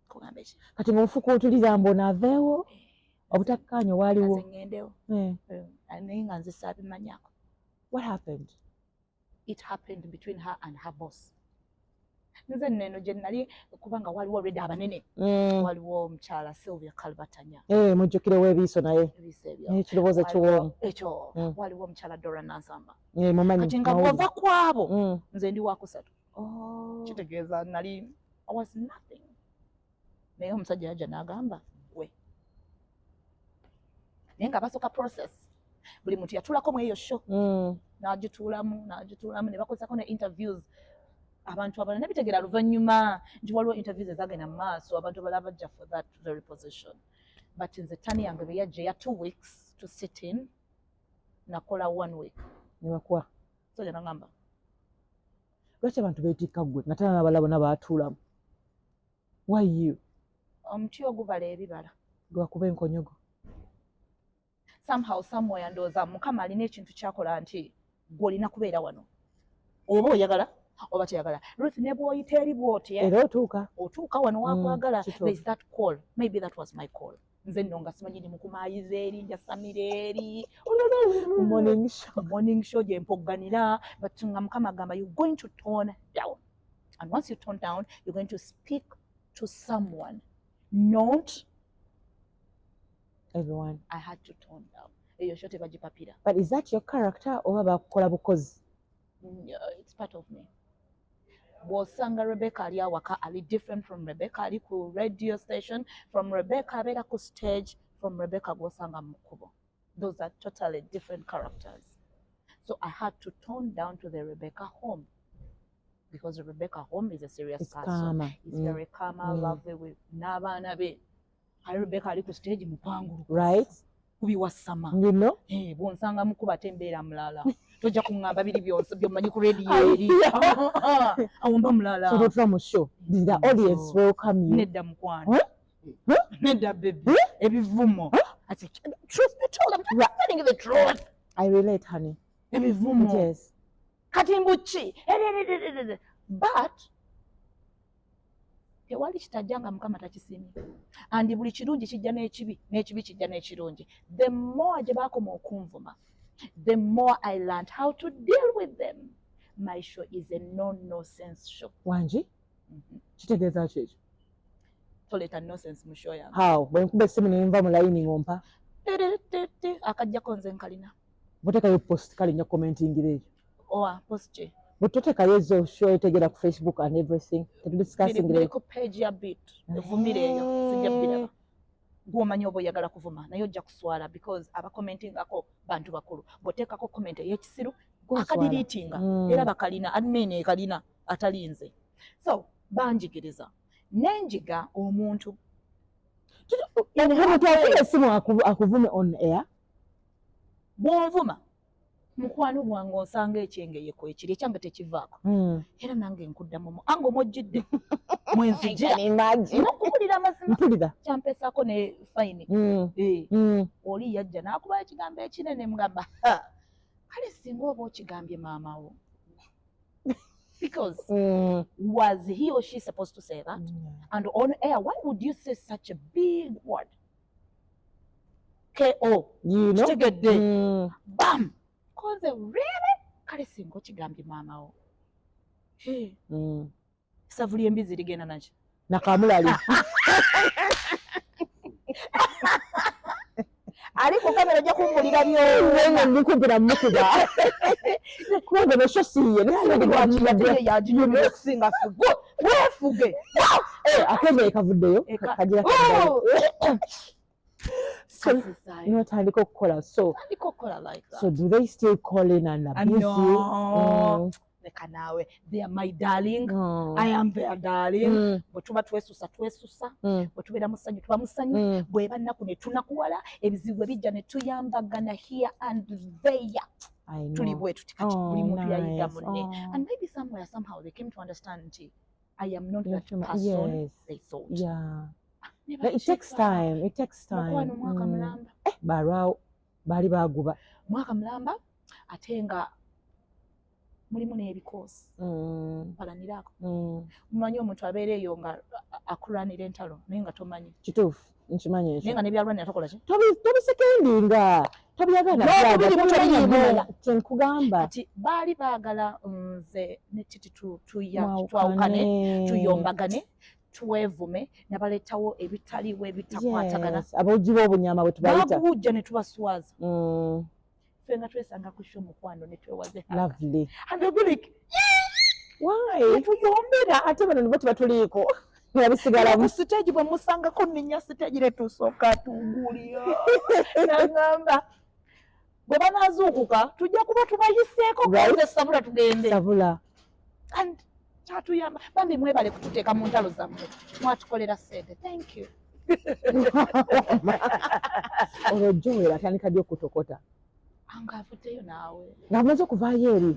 Kugamba eki? Kati ng'omufukuutulira mbona aveewo obutakkaanya waaliwo. Nze ŋŋendewo. Naye nga nze saabimanyako. What happened? It happened between her and her boss. Nze nno gye nali, kubanga waliwo already abanene. Waliwo omukyala Sylvia Kalbatanya. Eh, mujjukire w'ebiiso naye. Ebiiso ebyo. Ekirowoozo ekiwoomu. Ekyo. Waliwo omukyala Dora Nansamba. Eh, mumanyi. Kati nga mawulire. bw'ova ku abo, nze ndi wakusatu. Oh. Kitegeeza nali I was nothing, naye omusajja yajja n'agamba gwe, naye nga basooka process, buli muntu yatuulako mu eyo show, n'agituulamu n'agituulamu, ne bakozesako ne interviews abantu abalala nabitegeera luvannyuma nti waliwo interviews ezagenda mu maaso, abantu abalala bajja for that very position. But nze turn yange bwe yajja eya 2 weeks to sit in, nakola one week. Ne bakuwa. So nagamba. Lwaki abantu beetikka ggwe nga tana n'abalala bonna baatuulamu? Why you? Omuti ogubala ebibala. Gwakuba enkonyogo. Somehow, somewhere, ndowooza Mukama alina ekintu kyakola nti gw'olina kubeera wano, oba oyagala oba teyagala. Ruth, ne bw'oyita eri bw'oti, eh, Era otuuka. Otuuka wano wakwagala. Kituufu. There is that call. Maybe that was my call. Nze nno nga simanyi ndi mukumaayiza eri, njasamira eri. Morning show. Morning show gye mpogganira, but nga Mukama agamba, "You're going to tone down, and once you tone down, you're going to speak to someone, not Everyone." I had to tone down. Eyo show tebagipapira. But is that your character oba bakukola bukozi? It's part of me. Bw'osanga Rebecca ali awaka ali different from Rebecca ali ku radio station, from Rebecca abeera ku stage, from Rebecca gw'osanga mu kkubo. Those are totally different characters. So I had to tone down to the Rebecca home, because Rebecca home is a serious It's person. Calmer. Is very calm, lovely with n'abaana be. Ali Rebecca ali ku stage mupangulu, kubiwasama. You know? Eh, bw'onsanga mukuba ate embeera mulala, tojja kuŋŋamba biri byonse byommanyi ku rediyo eri, awo mba mulala. So totula mu show. Did the audience welcome you? Nedda mukwano. Huh? Huh? Nedda baby, ebivumo. Ati, truth be told, I'm just telling you the truth. I relate, honey. Ebivumo. Yes. Kati mbuki, but tewali kitajja nga Mukama takisiimye, and buli kirungi kijja n'ekibi, n'ekibi kijja n'ekirungi. The more gye baakoma okunvuma, the more I learned how to deal with them. My show is a no nonsense show. Wangi? Kitegeeza ki ekyo? Toleeta nonsense mu show yange. How? Bwe nkuba essimu ne nva mu layini ng'ompa. Tererete, akajjako nze nkalina. Bwotekayo post kale nja commentingira eyo. Owa post ki? Bwe totekayo ezo show etegera ku Facebook and everything. Tetudiscussingira Biri ku page ya Beat, evumire eyo, sijja biraba. Gwomanyi oba oyagala kuvuma naye ojja kuswala, because abacommentingako bantu bakulu. Bw'oteekako comment ey'ekisiru, akadeletinga. Era bakalina admin ekalina atalinze. So banjigiriza nenjiga omuntu. Omuntu akuba essimu akuvume on air. Bw'onvuma, mukwano gwange, osanga ekyengeyeko ekiri ekyange tekivaako. Era nange nkuddamu anga omwojjidde mwenzijira nokuwulira amazima. Mpulira. Kyampesaako ne fine. Eh, oli yajja n'akuba ekigambo ekinene, mugamba, "Ha, kale singa oba okigambye maama wo," because was he or she supposed to say that? And on air, why would you say such a big word, ko? You know? Kitegedde. Bam konze, really, kale singa okigambye maama wo. Hey, esavu ly'embizi ligenda naki? Nakamulali. Ali ku kamera ojja kumbulira. Nga ndikumpira mukuba kubanga nesho siye. Yaginyumira okusinga ffe. Weefuge. Akemere kavuddeyo. Kagira Oh! So notandika okukola so Tandika okukola like that. So do they still call in and abuse No. you? Leka naawe, they are my darling. I am their darling. Bwe tuba twesusa, twesusa. Bwe tubeera mu ssanyu, tuba mu ssanyu. Bweba nnaku, ne tunakuwala. Ebizibu bwe bijja, ne tuyambagana here and there. Tuli bwe tuti kati. Buli muntu yayiga munne, and maybe somewhere, somehow, they came to understand nti I am not that person they thought. It takes time. It takes time. Mukwano, mwaka mulamba. Eh, balwawo, baali baguba. Mwaka mulamba, ate nga mulimu n'ebikoosi. Palaniraako. Mumanyi omuntu abeera eyo nga akulwanira entalo, naye nga tomanyi. Kituufu, nkimanyi ekyo. Naye nga nebyalwanira tokola ki? Tobisekendinga, tobyagala. N'okubirimu tobiyimu. Kyenkugamba. Kati baali baagala nze ne Titi twawukane, tuyombagane, twevume, nabaleetawo ebitaliwo, ebitakwatagana. Abawugi b'obunyama bwe tubayita. Babuwujja ne tubaswaza. Ffe nga twesanga ku show, mukwano, ne twewaze. Lovely. And they'll be like, Why? Tuyombera. Ate bano nibo tebatuliiko, nga ku stage bwe musangako nninya stage, ne tusooka tugulya. Nagamba bwe banaazuukuka tujja kuba tubayiseeko. Nze sabula, tugende. Sabula. And kyatuyamba. Bambi mwebale kututeeka mu ntalo zammwe, mwatukolera ssente, thank you. Olwo Joel atandika ddi okutokota? Nga avuddeyo naawe. Ng'amaze okuvaayo eri.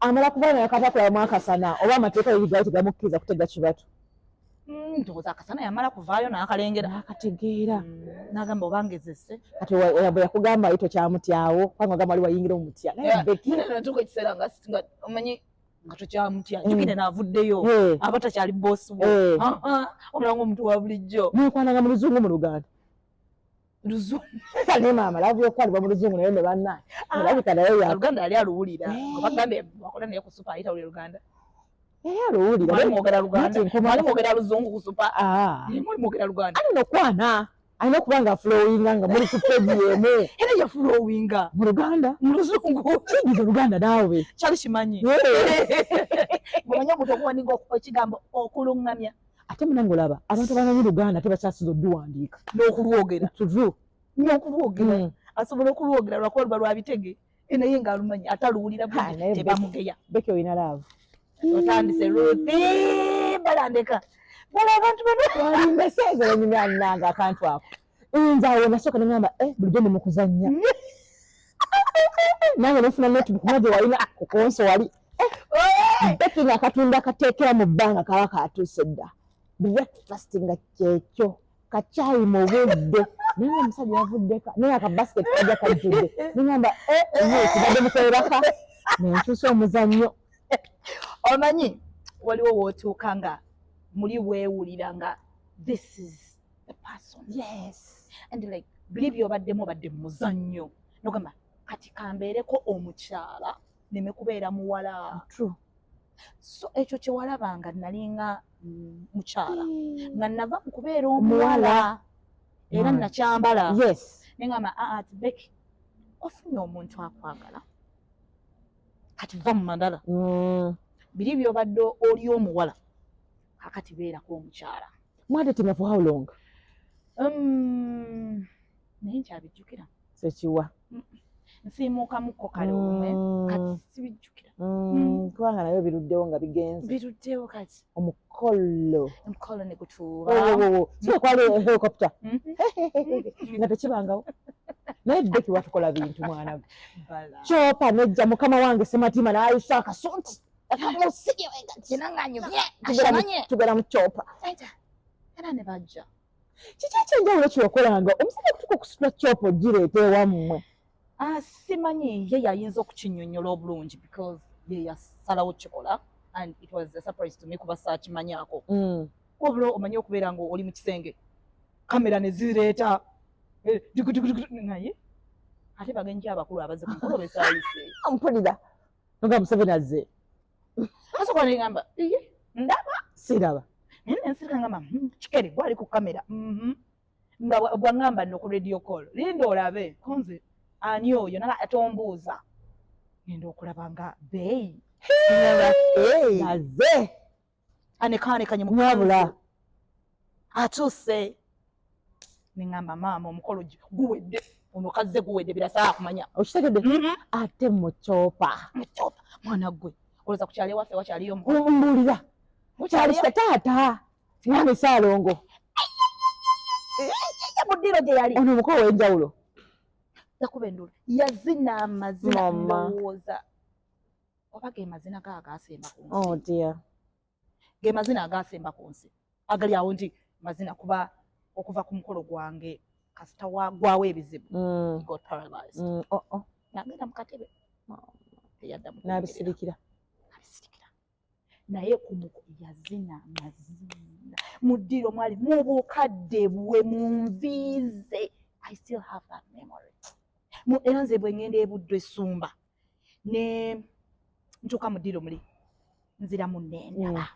Amala kuvayo naye kata kulabamu akasana, oba amateeka yegigayo tegamukkiriza kutega kibatu? Ndowooza akasana yamala kuvaayo n'akalengera. N'akategeera. N'agamba oba ngezese. Kati bwe yakugamba ali tokyamutyawo, kubanga ogamba wali wayingira omutya, naye Becky natuuka ekiseera nga omanyi nga tokyamutya. Jjukire naavuddeyo, aba takyali boss wo, omulanga omuntu wa bulijjo. Mwekwananga mu Luzungu, mu Luganda? Luzungu. Naye maama, love yokwalibwa mu Luzungu, naye ne bannaye olabika naye ya Oluganda yali aluwulira. Nga bagambye wakola naye ku Super, ayita wulira Luganda. Yali aluwulira. Mwali mwogera Luganda? Nati nkoma- Mwali mwogera Luzungu ku Super? Ah. Mwali mwogera Luganda. Alina okwana, alina okuba nga flowinga nga muli ku page emu. Era yaflowinga. Mu Luganda? Mu Luzungu. Kiyingiza Oluganda naawe. Kyali kimanyi. Omanyi omuntu okuwandiika ekigambo okuluŋŋamya. Ate munange olaba abantu abamanyi Luganda tebakyasiza odduwandiika. N'okulwogera. True. N'okulwogera asobola okulwogera, lwakuba luba lwa bitege. Naye ng'alumanyi, ate aluwulira Ha, bulungi. Naye Tebamugeya. Becky, olina love. Otandise, Ruthi, balandeka bala abantu bano. Walimbeseeze nenyumya nange akantu ako. Nze awo nasooka neŋamba, eh, bulijjo ndi mukuzannya. Nange nefuna notebook nga gye walina ku console wali. Becky nga akatunda akateekera mu bbanga kaba katuuse dda. Breakfast nga kyekyo, kacyayi mu budde, naye nga omusajja yavuddeka, naye akabasket kajja kajjudde. Neŋamba, eh, ye kibadde mukwebaka, nenkyusa omuzannyo. Omanyi waliwo wootuuka nga muli weewulira nga this is the person. And like buli byobaddemu, obadde mu muzannyo, nogamba kati kambeereko omukyala neme kubeera muwala. True. So ekyo kyewalaba nga nalinga mukyala, nga nava mu kubeera Omuwala. omuwala, era nakyambala. Neŋamba, aa, ti Becky, ofunye omuntu akwagala, kati va mu mandala. Biri byobadde oli omuwala, kakati beerako omukyala. Mwadatinga for how long? Naye nkyabijjukira. Sekiwa. Nsiimuukamukko kale olumwe, kati sibijjukira. Kubanga nayo biruddewo nga bigenze. Biruddewo kati. Omukolo. Omukolo ne gutuuba. Si kwali helicopter? Mhm. Nga tekibangawo, naye Becky watukola bintu, mwana gwe. Bala. Chopper nejja, mukama wange Sematima n'ayisa akasunti akamusige. Kinanganyumye ashamanye. Tugera mu chopper. Era ne bajja. Kiki ekyenjawulo kyewakolanga omusajja kutuka okusitula chopper ogireeta ewammwe? Ah, simanyi, ye yayinza okukinnyonnyola obulungi because ye yasalawo kikola, and it was a surprise to me kuba saakimanyaako. Wabula omanyi okubeera nga oli mu kisenge, kamera ne zireeta, eh, dugu, dugu, dugu, naye ate bagenyi abakulu abazze ku mukolo besaayise. Mpulira nga Museveni azze. Asooka negamba, iye ndaba. Siraba. Naye nensirika ngamba, kikere gwali ku kamera." Nga bwaŋŋamba nno ku radio call, linda olabe konze ani oyo, nala atombuuza, ngenda okulaba nga beeyi. Azze. Anekaanekanye mu Mwabula. atuuse, neŋŋamba, maama, omukolo guwedde. Ono kazze guwedde birasaa kumanya. Okitegedde? Ate mucopa. Mucopa mwana gwe. Olowooza ku kyalo ewaffe wakyaliyo? Mbuulira. Kyali taata mwami Saalongo. Mu ddiiro gye yali. Ono omuko ow'enjawulo. Yakuba enduulu, yazina amazina. Ndowooza oba ge mazina ga agasemba ku nsi. Oh dear. Ge mazina agasemba ku nsi agali awo nti mazina, kuba okuva ku mukolo gwange kasita wagwawo ebizibu, got paralyzed. Oh. Nagenda mu katebe, teyaddamu. N'abisirikira. Abisirikira. Naye ku yazina mazina mu ddiiro mwali mu bukadde bwe mu nviize. I still have that memory. Era nze bwe ngenda ebuddu essumba ne ntuuka mu ddiiro muli nzira mu nendaba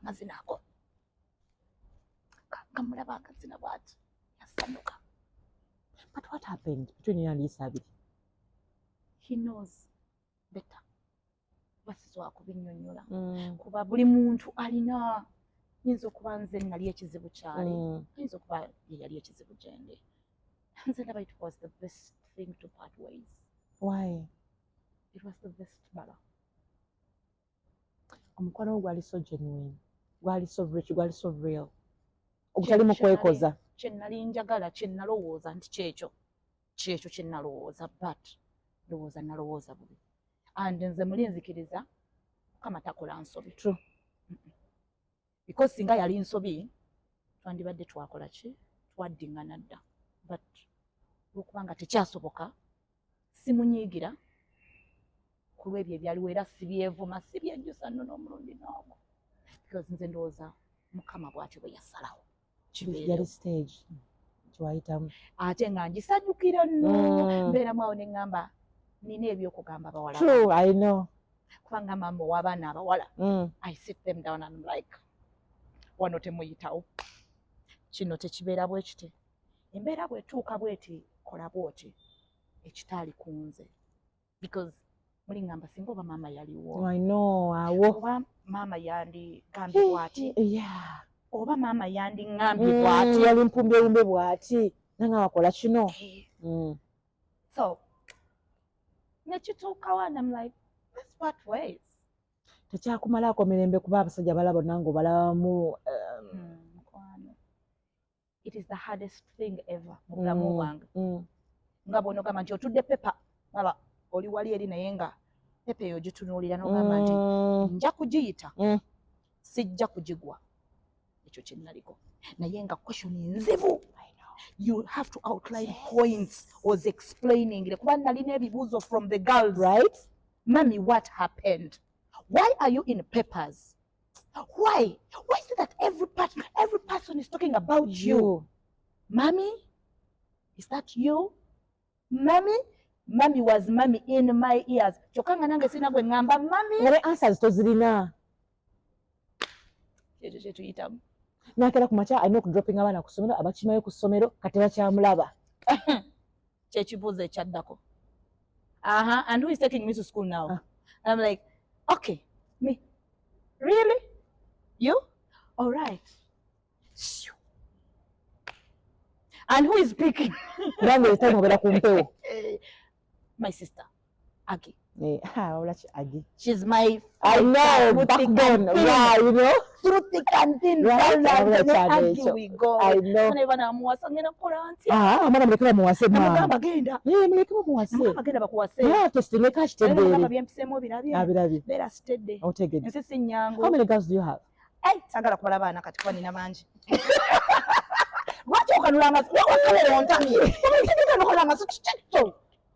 amazina ago. Kamulaba akazina bwati yasanyuka. But what happened between you and Isabiri? He knows better. Basisobola kubinnyonnyola kuba buli muntu alina. Nyinza okuba nze nali ekizibu kyali, ayinza okuba ye yali ekizibu gyendi. Nze ndaba it was the best thing to part ways. Why? It was the best bala. Omukwano gwo gwali so genuine, gwali so rich, gwali so real, ogutali mu kwekoza. Kye nali njagala, kye nalowooza nti kyekyo, kyekyo kye nalowooza, but ndowooza nalowooza bubi. And nze muli nzikiriza Mukama takola nsobi. True. Because singa yali nsobi twandibadde twakola ki, twaddiŋŋana dda. But olwokubanga tekyasoboka, simunyiigira ku lwebyo ebyaliwo, era sibyevuma, sibyejjusa nno n'omulundi n'ogwo, because nze ndowooza Mukama bw'atyo bwe yasalawo kibeerewo. Yali stage kyewayitamu. Ate nga ngisanyukira nno. Mbeeramu awo ne ŋŋamba nina ebyokugamba bawala. True, I know. Kubanga maama ow'abaana abawala, I sit them down and I'm like, wano temuyitawo, kino tekibeera bwe kiti, embeera bwetuuka bweti, kola bwoti, ekitaali ku nze. Because muli ŋŋamba singa oba maama yaliwo, I know awo. Oba maama yandigambye bw'ati, oba maama yandiŋŋambye bw'ati. Yali mpumbewumbe bw'ati nanga wakola kino. So nekituukawo and I'm like, let's part ways. Tekyakumalako mirembe kuba abasajja bala bonna ng'obalabamu? Mukwano, it is the hardest thing ever mu bulamu bwange. Nga bw'onogamba nti otudde pepa aba oli wali eri, naye nga pepa eyo gitunuulira n'ogamba nti nja kugiyita, sijja kugigwa. Ekyo kye naliko, naye nga question nzibu. You have to outline points was explaining, kuba nalina ebibuuzo from the girls. Mummy, what happened? Why are you in papers? Why is it that every person is talking about you? You. Mommy, is that you? Mommy, mommy was mommy in my ears. Kyokka nga nange sirina gwe ŋŋamba mommy. Nga ne answers tozirina. Ekyo kye tuyitamu. Nakera ku makya alina okudropinga abaana ku ssomero, abakimayo ku ssomero kati bakyamulaba. Kyekibuuzo ekyaddako. Aha, and who is taking me to school now? Ah. I'm like, okay, me. Really? You? All right. Shoo. And who is picking? Kubanga etime obeera ku mpewo. My sister, Aggie. Eh, ah, olaki Aggie. She's my I know, through thick backbone. and thin. Yeah, you know. Through thick and thin. Right? Right? Right, Aggie ekyo. we go. I know. Naye banamuwasa ngenda kukola ntya? Ah, omwana muleke bamuwase maama. Namugamba genda. Eh, muleke bamuwase. Namugamba genda bakuwase. Naye atestinge Naye namugamba akitegeere. byempiseemu obirabye. Abirabye. Beera steady. Otegedde. Ensi si nnyangu. How many girls do you have? Ai, sagala kubala baana kati kuba nina bangi. Lwaki okanula amaaso? Wakamera ontamye. Okanula amaaso kikyo.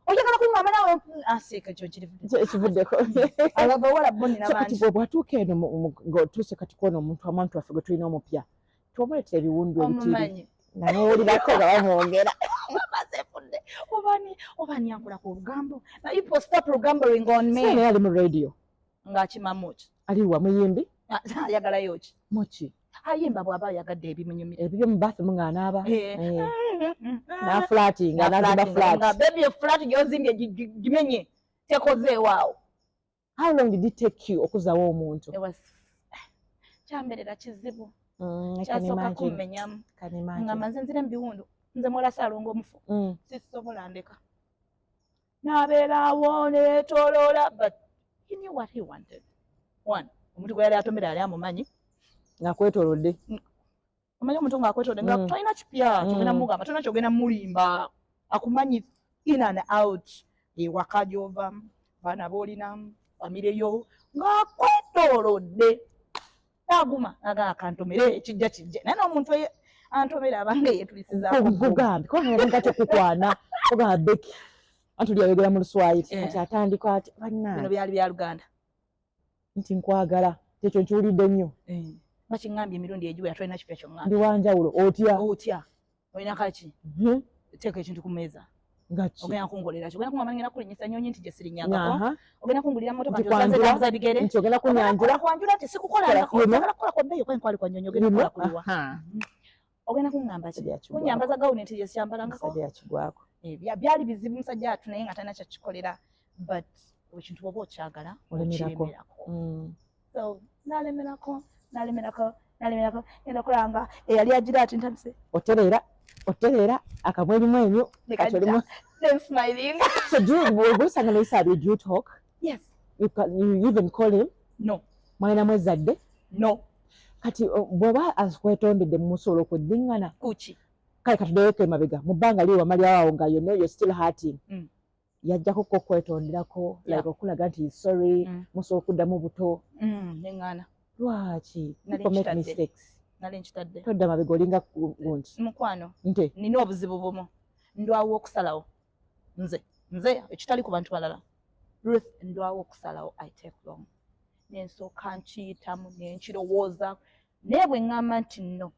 Oyagala kuŋŋamba naawe asiika ekyo kirivudde. Ekivuddeko. Abawala bo nina So kati bangi. bwe bwatuuka eno ng'otuuse kati kwona omuntu, amantu waffe gwe tulina omupya, twamuleetera ebiwundu ebitiri. Omumanyi. Namuwulirako nga bamwogera. Basefudde. Obani obani yankolako olugambo. Now you people stop rugambering on me. Sina naye ali mu radio. Ng'akimamu ki? Aliwa muyimbi? Ayagalayo ki? Muki? Ayimba bw'aba ayagadde ebimunyumira. Ebibyo mu bathroom ng'anaaba. Eh. Eh. N'aflatinga, n'azimba flat. Nga baby flat gy'ozimbye gimenye tekozeewaawo. How long did it take you okuzaawo omuntu? It was kyambeerera kizibu. I can Kyasooka imagine. kummenyamu. Can imagine. Nga maze nzire mu biwundu. Nze mwala Saalongo omufu, sisobola, ndeka n'abeerawo neetoloola, but he knew what he wanted. One, omuntu gwe yali atomera yali amumanyi. Ng'akwetoolodde. Omanyi omuntu ng'akwetolodde nga tolina kipya kyogenda mugamba, tolina kyogenda mulimba, akumanyi in and out, ewaka gy'ovamu, baana b'olinamu, famire yo, ng'akwetoolodde. Aguma aga akantomere, kijja kijje, naye n'omuntu antomere abanga yeetulisizaako. Kugambye kubanga yatandika kyokukwana, ogamba Becky, anti oli ayogera mu Luswayiri. Kati atandika ati Bino bannange byali bya Luganda. Nti nkwagala, kyekyo nkiwulidde nnyo. Bakiŋŋambye emirundi egiwera, tolina kipya kyoŋŋambye. Ndi wanjawulo, otya? Otya? Olina kaki? Teeka ekintu ku mmeeza. Nga ki? Ogenda kunkolera ki? Ogenda kuŋŋamba ngenda kulinnyisa nnyonyi nti gye sirinnyangako? Ogenda kungulira mmotoka Nti nti osanze kwanjula, tambuza bigere? Nti ogenda kunyanjula. Ogenda kwanjula nti sikukolangako? Kola, Njagala kukola kwa bbeeyi, okwenkwali kwa nnyonyi, ogenda kukola kuliwa? Ogenda kuŋŋamba ki? Musajja yakigwako. Kunyambaza gawuni nti gye siyambalangako? Musajja yakigwako. Byali bizibu musajja atu, naye nga talina kyakikolera, but ekintu bwoba okyagala, Olemerako. okiremerako. So nalemerako, nalemerako, nalemerako, ngenda okulaba nga eyali agira ati ntandise Otereera, otereera akamwenyumwenyu kati olimu. Then smiling. So do you, bw'osanga ne Isabirye, do you talk? Yes. You even call him? No. Mwalina mwezadde? No. Kati bw'oba akwetondedde, musobola okuddiŋŋana? Kuki? Kale katuddeyoko emabega mu bbanga li wamalyawo awo nga you know you're still hurting, yajjako ko okwetonderako, like okulaga nti he's sorry, musobola okuddamu buto? Neŋŋaana. Lwaki? Nali People make nkitadde. mistakes. Nali nkitadde. Todda mabega, olinga gundi. Mukwano, nte nina obuzibu bumu, ndwawo okusalawo. Nze ekitali ku bantu balala, Ruth, ndwawo okusalawo. I take long, nensooka nkiyitamu, nenkirowooza, naye bwe ŋŋamba nti no,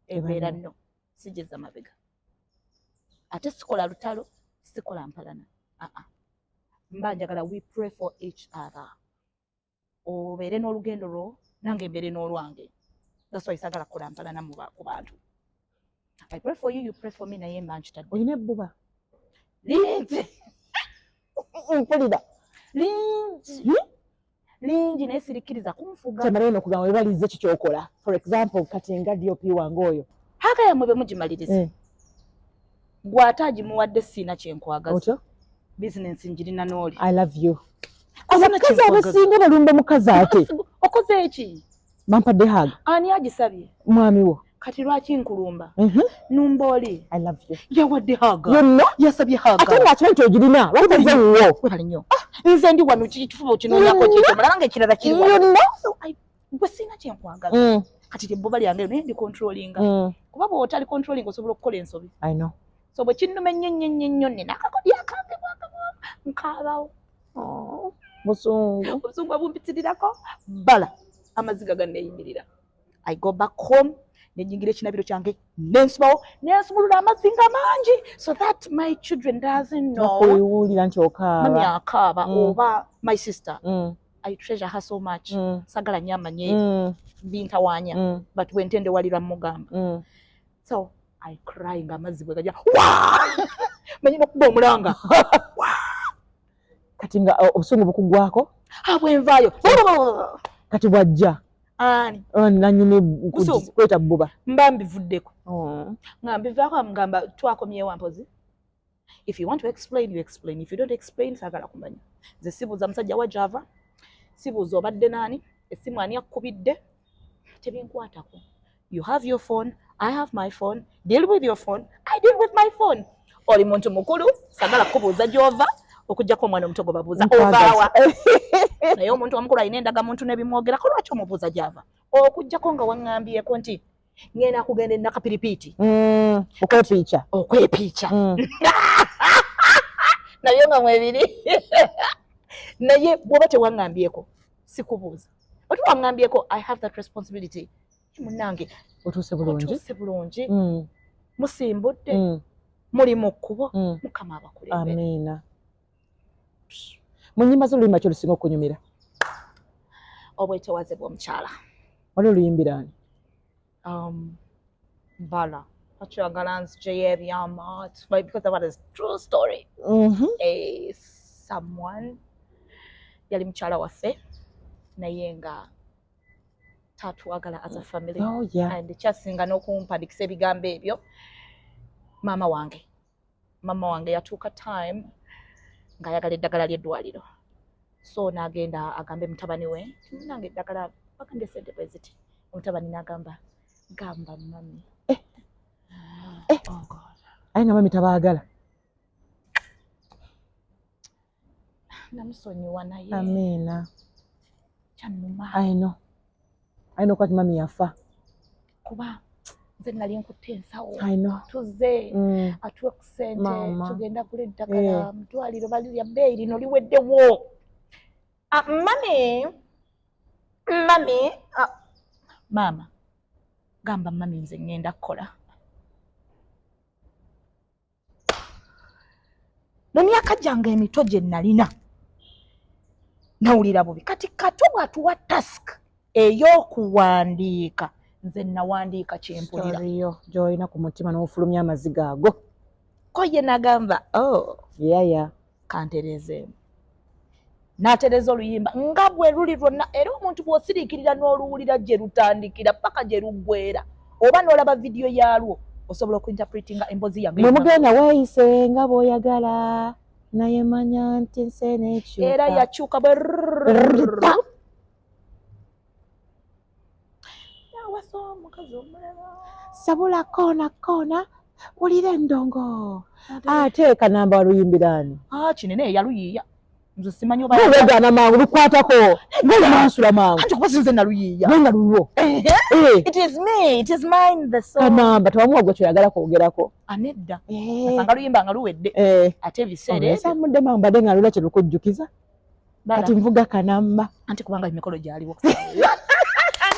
ebeera Eba no, sigeza mabega, ate sikola lutalo, sikola mpalana. Aa, mba njagala we pray for each other, obeere n'olugendo lwo, nange mbeere n'olwange. That's why sagala kukola mpalana ku bantu. I pray for you, you pray for me, naye mba nkitadde. Olina ebbuba. Lingi. Mpulira. Lingi. Lingi, naye sirikkiriza kunfuga. Kyamalayo nokugamba webalize ki kyokola, for example kati nga DOP wange oyo. Hug yammwe bwe mugimaliriza, gw'ate agimuwadde, siina kyenkwagaza. Otyo. Bizinensi njirina n'oli. I love you. Sina Abakazi kyenkwagaza. abasinga balumba mukazi ate. Okoze eki? Bampadde hug. Ani agisabye? Mwami wo. Kati lwaki nkulumba? Numba oli. I love you. Yawadde hug. Yonna. Yasabye hug. Ate ng'akimanyi nti ogirina, lwaki wuwo? Webale nnyo. Nze ndi wano, kifuba okinoonyako kikyo, mulala nga ekirala kiri wano. Yonna. So gwe sirina kyenkwagaza. Kati lyebbuba lyange naye ndi controllinga, kuba bw'otali controlling osobola okukola ensobi. I know. So bwe kinnuma ennyo ennyo ennyo ennyo, nina akakodyo akange bwakabwa, nkaabawo. Oh, busungu. Obusungu bumpitirirako, bala amaziga ganneeyimirira. I go back home, nenyingira ekinabiro kyange, nensubawo, nensumulula amazzi nga mangi so that my children doesn't know. Bakuwulira nti Mami okaaba. akaaba. Oba my sister, I treasure her so much. Sagala nnyo amanye bintawaanya, but bwentendewalirwa mugamba. So I cry nga amazzi bwe gajja wa, manyi nokuba omulanga. Kati nga obusungu bukugwako? Ah, bwenvaayo. Kati bwajja Ani? Nanyini Busungu. kweta bbuba. Mba mbivuddeko. Oh. Nga mbivaako, amugamba twakomyewo mpozi. If you want to explain, you explain. If you don't explain, saagala kumanya. Nze sibuuza musajja wa gyava, sibuuza obadde naani, essimu ani akkubidde, tebinkwatako. You have your phone, I have my phone. Deal with your phone, I deal with my phone. Oli muntu mukulu, sagala kubuuza gy'ova, okugjako omwana omuto gwe babuuza ovaawa. Naye omuntu omukulu alina endagamuntu n'ebimwogerako, lwaki omubuuza gy'ava? Okugjako nga waŋŋambyeko nti ŋŋenda kugenda enakapiripiiti Okwepiica. Okwepiica. Naye nga mwebiri, naye bw'oba tewaŋŋambyeko, sikubuuza. Oti waŋŋambyeko, I have that responsibility. Munnange, Otuuse bulungi? Otuuse bulungi? Musimbudde? Muli mu kkubo? Mukama abakulembere. Amiina. Mu nnyimba zo, oluyimba ki olusinga okunyumira? Obwetowaze bw'omukyala. Wali oluyimbira ani? Bala akyagala nzijeyo ebyama because that was true story. Someone yali mukyala waffe, naye nga tatwagala as a family. And kyasinga n'okumpandikisa ebigambo ebyo. Maama wange, maama wange yatuuka time ng'ayagala eddagala ly'eddwaliro, so n'agenda agambe mutabani we nti, "Munange, eddagala bagambye sente bwe ziti." Omutabani n'agamba, "Gamba mummy." Eh. Oh God. Aye nga mummy tabaagala. Namusonyiwa, naye Amiina. kyannuma. Aino aino kwati mummy yafa. Kuba nze nali nkutte ensawo, Aino. tuzze atuwe ku ssente, Maama. tugenda gula eddagala mu ddwaliro, balirya bbeeyi, lino liweddewo. Ah, mummy, mummy, ah, maama, gamba mummy nze ŋŋenda kukola. Mu myaka gyange emito gye nalina nawulira bubi. Kati Kato bw'atuwa task ey'okuwandiika, nze nawandiika kyempulira. Story yo gy'olina ku mutima n'ofulumya amaziga ago. Ko ye nagamba, "Oh, yaya kantereezeemu." N'atereeza oluyimba nga bwe luli lwonna. Era omuntu bw'osiriikirira n'oluwulira gye lutandikira paka gye luggwera, oba n'olaba vidiyo yaalwo, osobola okuinterpretinga emboozi yange Mwe yonna. Mugenda weeyise nga bw'oyagala, naye manya nti nsi eneekyuka. Era yakyuka bwe Ta. Nawasa omukazi omulala. Sabula koona koona, wulira endongo. Ate kanamba waluyimbiraani? Ah, kinene yaluyiiya, nze simanyi oba. Wegaana mangu, lukwatako ngaolumansula mangu. Anti kuba sinze naluyiiya. Naye nga lulwo. Eh, It is me, it is mine, the song. Kanamba tewamuwa gwe kyoyagala kwogerako. Anedda, asanga luyimba nga luwedde, ate ebiseera ebyo Esamudde mangu, mbadde nga lula kyelukujjukiza. Kati nvuga kanamba. Anti kubanga emikolo gyaliwo.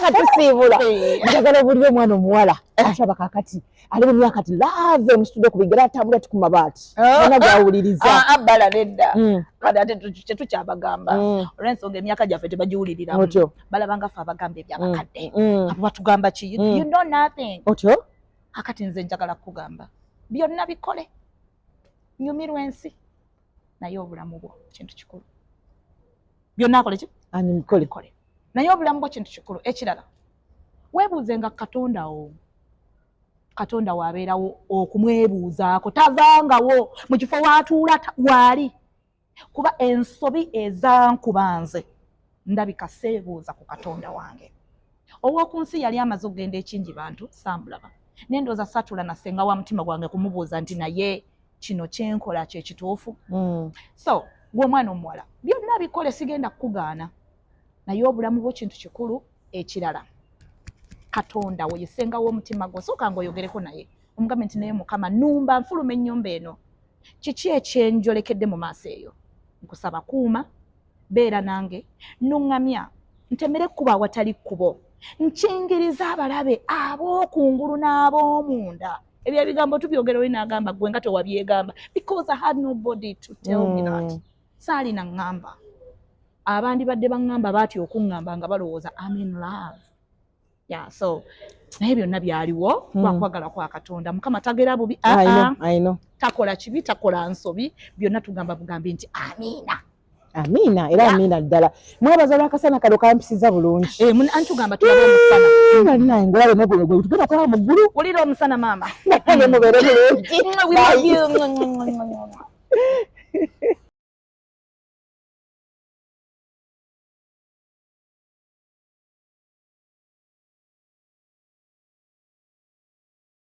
Nga tusiibula, njagala obulire omwana omuwala atulaba kakati, ali mu myaka ti love emusitudde ku bigere, atambula ti ku mabaati, ona gwawuliriza. Abala nedda. Kati ate tetukyabagamba olw'ensonga emyaka gyaffe tebagiwuliriramu. Otyo. Balaba nga ffe abagamba ebyabakadde. Abo batugamba ki? You know nothing. Otyo. Akati nze njagala kukugamba, byonna bikole, nyumirwa ensi, naye obulamu bwo kintu kikulu. Byonna akole ki? Ani mukole. Bikole, naye obulamu bwo kintu kikulu. Ekirala, weebuuze nga Katonda wo. Katonda waabeerawo okumwebuuzaako, tavangawo mu kifo waatuula, waali. Kuba ensobi ezankuba nze ndabika seebuuza ku Katonda wange ow'oku nsi. Yali amaze okugenda ekingi, bantu sambulaba, naye ndowooza saatula na ssenga wa mutima gwange kumubuuza nti, "Naye kino kyenkola kyekituufu?" So gwe omwana omuwala, byonna bikole, sigenda kukugaana, naye obulamu bwo kintu kikulu. Ekirala, Katonda wo yesenga w'omutima gwo, sooka nga oyogereko naye, omugambe nti, "Naye Mukama, numba nfuluma ennyumba eno, kiki ekyenjolekedde mu maaso eyo? Nkusaba kuuma, beera nange, nuŋŋamya ntemere ekkubo awatali kkubo, nkingiriza abalabe ab'okungulu n'ab'omunda." Ebyo ebigambo tubyogera, oli n'agamba, "Gwe nga tewabyegamba." Because I had nobody to tell me that. Saalina ŋŋamba. Abandi badde baŋŋamba baatya okuŋŋamba nga balowooza I'm in love. Yeah, so naye byonna byaliwo lwakwagala kwa Katonda. Mukama tagera bubi. I know, Ah, ah, I know. Takola kibi, takola nsobi. Byonna tugamba bugambi nti amiina. Amiina, era amiina ddala. Mwebaza olwakasana kano kampisiza bulungi. Eh, anti tugamba tulabe omusana. Bannange, ngulabe neguno gwe tugenda kulaba mu ggulu. Wulira omusana, maama. Nange mubeere bulungi. We love you.